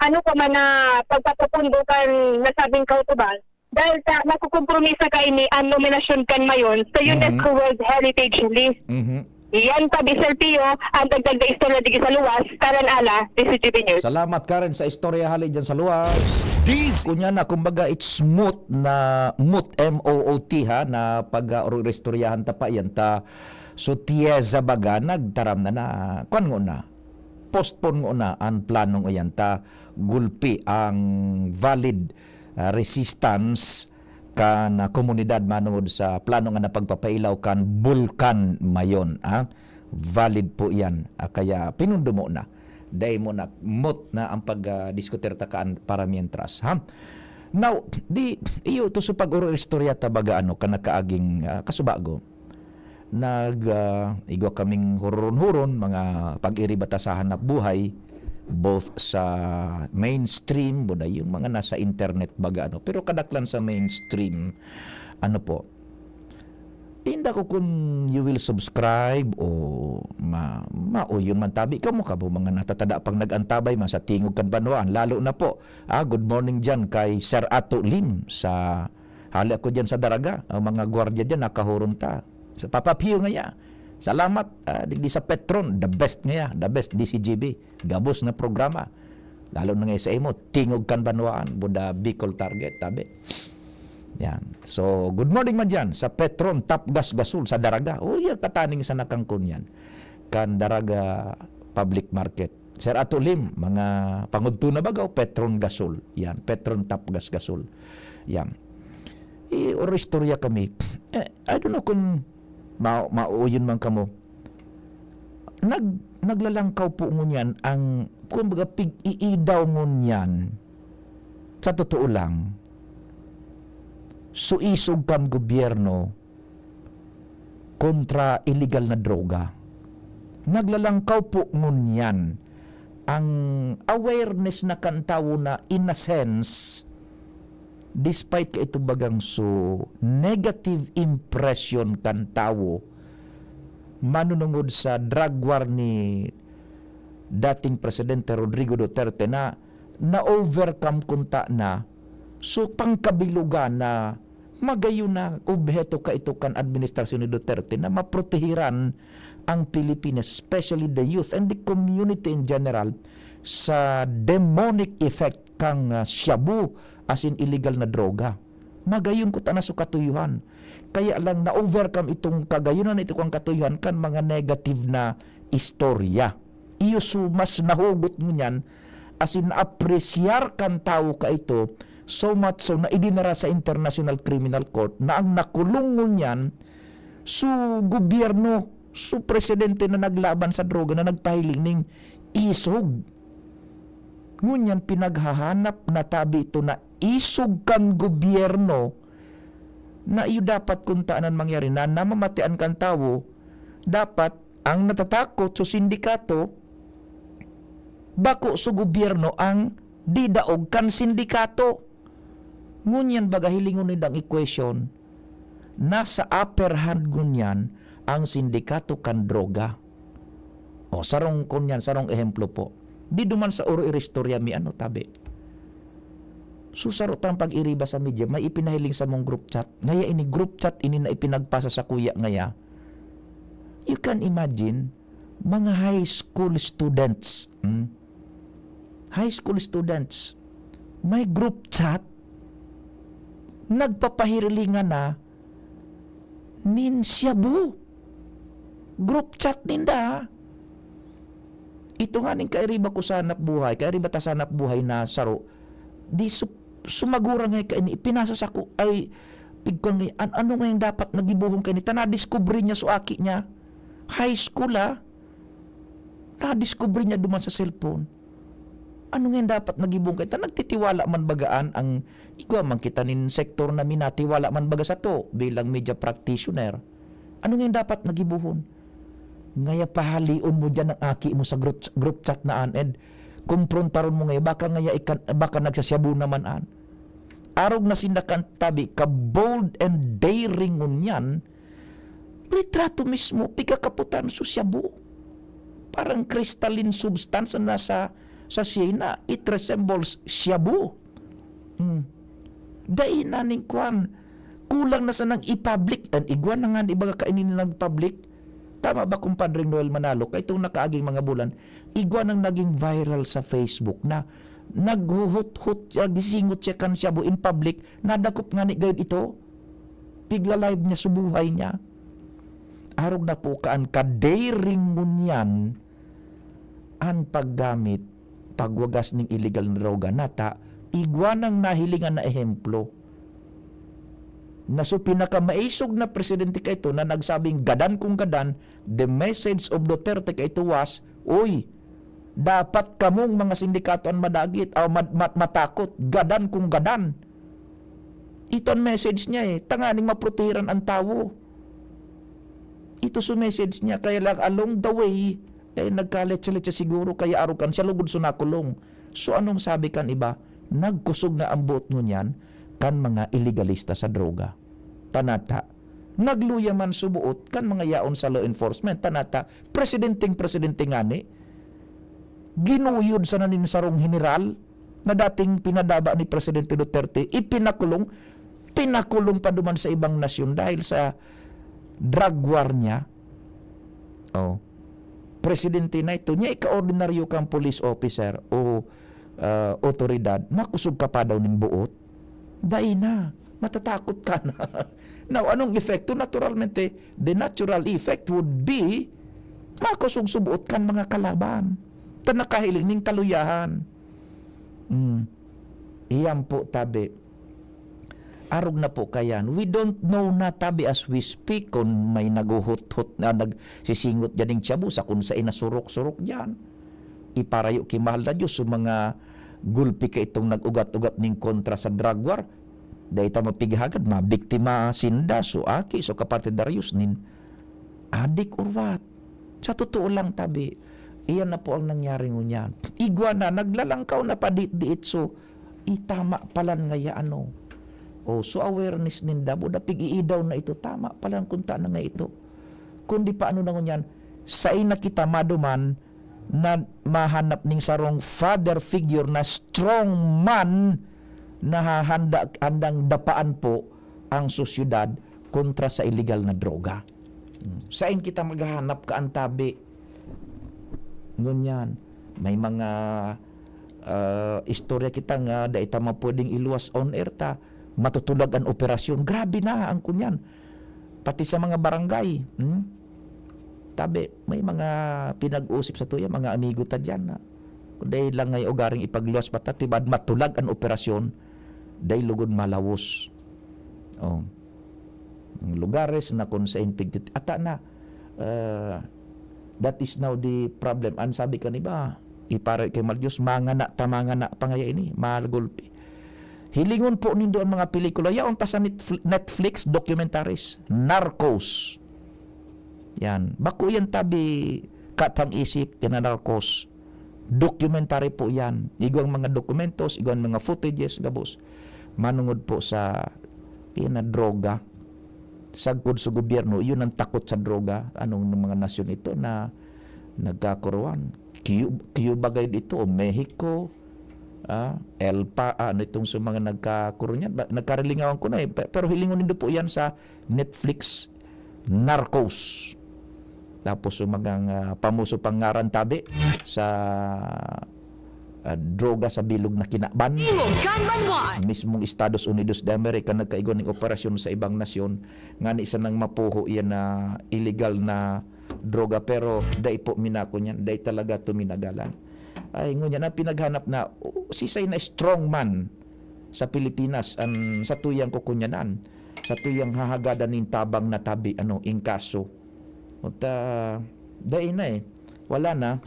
ano pa man na pagpapapundo kan nasabing kautuban. Dahil sa nakukompromisa kaini an nominasyon kan Mayon sa Mhm. UNESCO World Heritage List. Mhm. Iyan pa, Mister Pio, ang dagdag na istorya digdi sa luwas, Karen Ala, D Z G B News. Salamat, Karen, sa istorya hali dyan sa luwas. Dis- Kunya na, kumbaga, it's moot na, moot, M O O T, ha, na pag, ah, oro-, istoryahan ta pa yan, ta, so, TIEZA baga, nagtaram na na, kwan ngona, postpone ngona an planong iyan, ta, gulpi ang valid, ah, resistance kan, ah, komunidad manongod sa plano nga napagpapailaw kan Bulkan Mayon, ah. Valid po iyan. Ah, kaya pinundumo na. Dai mo na, moot na ang pag, ah, diskutir ta kaan para mientras, ha? Now, di, iyo, to sa pag-oro-istorya ta baga, ano, kan nakaaging, ah, kasubago. Nag, ah, igwa kaming huron-huron, mga pag-iriba ta sa hanap buhay, both sa mainstream, buda yung mga nasa internet baga, ano. Pero kadaklan sa mainstream, ano po, inda ko kun you will subscribe o ma-, mauyon man tabi kamo, kamo mga natatada pang nag-antabay man sa tingog kan banwaan, lalo na po, ah, good morning dyan kay Sir Ato Lim sa Hali ako diyan sa Daraga, ang mga gwardiya diyan nakahuron ta. Sa Papa Pio ngaya. Salamat, ah, digdi sa Petron, the best ngaya, the best, D C G B. Gabos na programa. Lalo na ngaya sa imo, Tingog kan Banwaan, buda Bicol Target, tabi. Yan. So, good morning man diyan sa Petron, Top Gas Gasol sa Daraga. Oh, yan, kataning sa nakangkon yan. Kan Daraga Public Market. Sir Ato Lim, mga pangudto na baga o Petron Gasol? Yan, Petron Top Gas Gasol. Yan. I-, or istorya kami. Eh, I don't know kung ma-, mauyon man kamo. nag-, naglalangkaw po ngunyan ang, kumbaga, pig-iidaw ngunyan. Sa totoo lang, suisog kan gobyerno kontra illegal na droga. Naglalangkaw po ngunyan ang awareness na kan tawo na, in a sense, despite ka ito bagang so negative impression kan tawo manunungod sa drug war ni dating Presidente Rodrigo Duterte na na-overcome kunta na, so pangkabilugan na magayon na obheto kaito kan administrasyon ni Duterte na maprotehiran ang Pilipinas, especially the youth and the community in general, sa demonic effect kan, ah, shabu, as in illegal na droga. Magayon ko tana so katuyuhan. Kaya lang na-overcome itong kagayonan na ito kan katuyuhan kan mga negative na istorya. Iyo so mas nahugot ngunyan, as in, naapresyar kan tawo kaito, so much so na idinara sa International Criminal Court na ang nakulong ngunyan, so gobyerno, so presidente na naglaban sa droga na nagpahiling ning isog. Ngunyan pinaghahanap na tabi ito na isog kan gobyerno na iyo dapat kunta an mangyari na namamatean kan tawo, dapat ang natatakot sa sindikato, bako sa gobyerno ang didaog kan sindikato. Ngunyan baga hilingon nindang equation, nasa upper hand ngunyan ang sindikato kan droga. O, sarong kunyan, sarong ehemplo po. Di duman sa oro iristorya mi ano, tabi. So, saro tang pag-iriba sa media, may ipinahiling sa mong group chat. Ngaya ini group chat, ini na ipinagpasa sa kuya ngaya. You can imagine, mga high school students, hmm? High school students, may group chat, nagpapahirilingan na nin shabu. Group chat ninda. Ito nga ning kairiba ko sa hanap buhay, kairiba ta sa hanap buhay na saro. Di su-, sumagura nga kaini, ipinasa sako, ay, pigkon nga, an-, ano nga yung dapat nagibuhon kaini? Ta nadiskubre niya so aki niya. High school, ah. Nadiskubre niya duman sa cellphone. Ano nga yung dapat nagibuhon kaini? Ta nagtitiwala man bagaan ang, igwa man kita nin sektor na minatiwala man baga sato bilang media practitioner. Ano nga yung dapat nagibuhon? Ngaya pahalion mo diyan ang aki mo sa group, group chat na an, ed komprontaron mo ngaya, baka ngaya ikan-, baka nagsashabu naman an. Arog na sinda kan tabi, ka-bold and daring ngunyan, litrato mismo, pigkakaputan so shabu. Parang crystalline substance na nasa sachet na, it resembles shabu. Hmm. Dai na ning kwan. Kulang na sanang i-public. An igwa na nga, di ba, kaini na nag-public? Tama ba, Compadre Noel Manalo? Kay itong nakaaging mga bulan, igwa nang naging viral sa Facebook na naghuhuthot siya, gisingot siya kan shabu in public, nadakop nga ni gayod ito. Pigla-live niya sa buhay niya. Arog na po kaan ka-daring ngunyan an paggamit, pagwagas ning illegal na droga. Nata, igwa nang nahilingan na ehemplo. Na so pinakamaisog na presidente kaito na nagsabing, "Gadan kung gadan, the message of Duterte kaito was, 'Uy, dapat kamong mga sindikato an madagit, o mad-, mat-, matakot, gadan kung gadan.'" Ito an message niya eh, tanganing maprotehiran an tawo. Ito so message niya, kaya lang along the way, eh, nagkaletse-letse siguro, kaya arog kan siya lugod so nakulong. So, anong sabi kan iba? Nagkusog na ang buot ngunyan kan mga ilegalista sa droga. Tanata, nagluya man so buot kan mga yaon sa law enforcement. Tanata, presidenteng presidente ngani, ginuyod sana nin sarong heneral na dating pinadaba ni Presidente Duterte, ipinakulong, pinakulong pa duman sa ibang nasyon dahil sa drug war niya. Oh. Presidente na ito, niya ika-ordinaryo kang police officer o, ah, otoridad, makusog ka pa daw ning buot. Dai na. Matatakot ka na. Now, anong epekto? Naturalmente, the natural effect would be makusog so buot kan mga kalaban. Ta nakahiling ning kaluyahan. Hmm. Iyan po, tabi. Arog na po kayan. We don't know na tabi as we speak kun may naghuhuthot na nagsisingot dyan ning tiyabusa, kun saen na surok-surok dyan. Iparayo ki mahal na Diyos, so mga gulpi ka itong nag-ugat-ugat ning kontra sa drug war. Dai ta mapighagad, mabiktima sinda, so aki, so kapartidarios nin adik or what. Sa totoo lang, tabi, iyan na po ang nangyari ngunyan. Igwa na, naglalangkaw na pa di-, diit, so, itama palan ngaya ano. O, so awareness ninda, buda pig-iidaw na ito, tama palan kunta na nga ito. Kundi paano na ngunyan, saen na kita maduman na mahanap ning sarong father figure na strong man na hahanda, handang dapaan po ang sosyedad kontra sa iligal na droga. Hmm. Saen kita maghahanap kaan tabi? Ngunyan, may mga, ah, istorya kita nga dai ta man pwedeng iluwas on air ta. Matutulag an operasyon. Grabe na ang kunyan. Pati sa mga barangay, hmm? Tabi, may mga pinag-usip sa tuya, mga amigo ta diyan na dai lang ngay ugaring ipagluwas pa ta, tibad matulag an operasyon, dai lugod malawos. Oh. Ang lugares na kung saen pigtit-, ata na, ah, that is now the problem. An sabi kan iba, iparayo ki mahal Diyos, mangana ta, mangana pa ngaya ini, mahal gulpi. Hilingon po nindo ang mga pelikula. Yaon pa sa Netfl-, Netflix documentaries, Narcos. Yan. Bako yan tabi katang isip, kina Narcos. Documentary po yan. Igwang mga dokumentos, igwang mga footages, gabos. Manungod po sa, yan na, droga. Sagkod sa gobyerno, yun ang takot sa droga. Anong mga nasyon ito na nagkakuruan? Cu-, Cuba gayud ito, o Mexico, ah, El Pa-, ah, ano itong sa mga nagkakuruan yan? Ba-, nagkarilingawan ko na eh. Pe-, pero hilingon nindo po yan sa Netflix, Narcos. Tapos yung mga, ah, pamuso pang ngaran tabi sa, ah, droga sa bilog na kinaban. Tingog kan banwaan. Mismong Estados Unidos de America nagkaigwa ning operasyon sa ibang nasyon, ngani sanang mapuho yan na iligal na droga, pero dai po minako niyan, dai talaga to minagalan. Ay, ngunyan, ang pinaghanap na, oh, sisay na strong man sa Pilipinas, an satuyang kukunyanan, satuyang hahagadan nin tabang na tabi, ano, ingkaso. Uta, dai na eh. Wala na.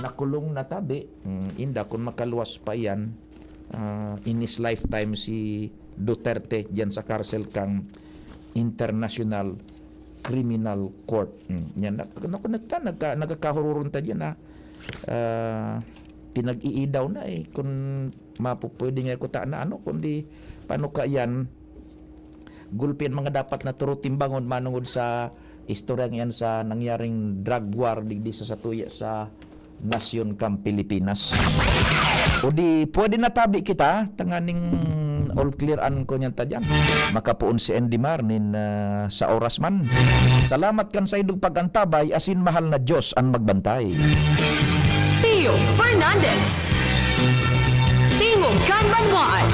Nakulong na tabi. Mm, inda, kung makaluwas pa yan, ah, in his lifetime si Duterte diyan sa karsel kang International Criminal Court. Mm, yan. Nak-, naku, nagka-, nagka-, nagkakahururon ta diyan, ha. Ah, pinag-iidaw na eh. Kung mapupwede nga kuta na ano, kundi paano ka yan, gulpi an mga dapat na turo timbangon manungod sa istoryang iyan sa nangyaring drug war digdi sa satuya sa nasyon kang Pilipinas. O di, pwede na tabi kita, tanganing all clear an kunyan ta dyan. Makapoon si Andy Mar nin, ah, sa oras man. Salamat kan saindong pag-antabay, asin mahal na Diyos an magbantay. Pio Fernandez. Tingog kan Banwaan.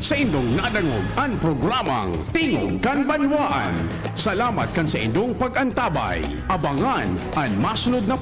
Saindong nadangog an programang Tingog kan Banwaan. Salamat kan saindong pag-antabay. Abangan an masunod na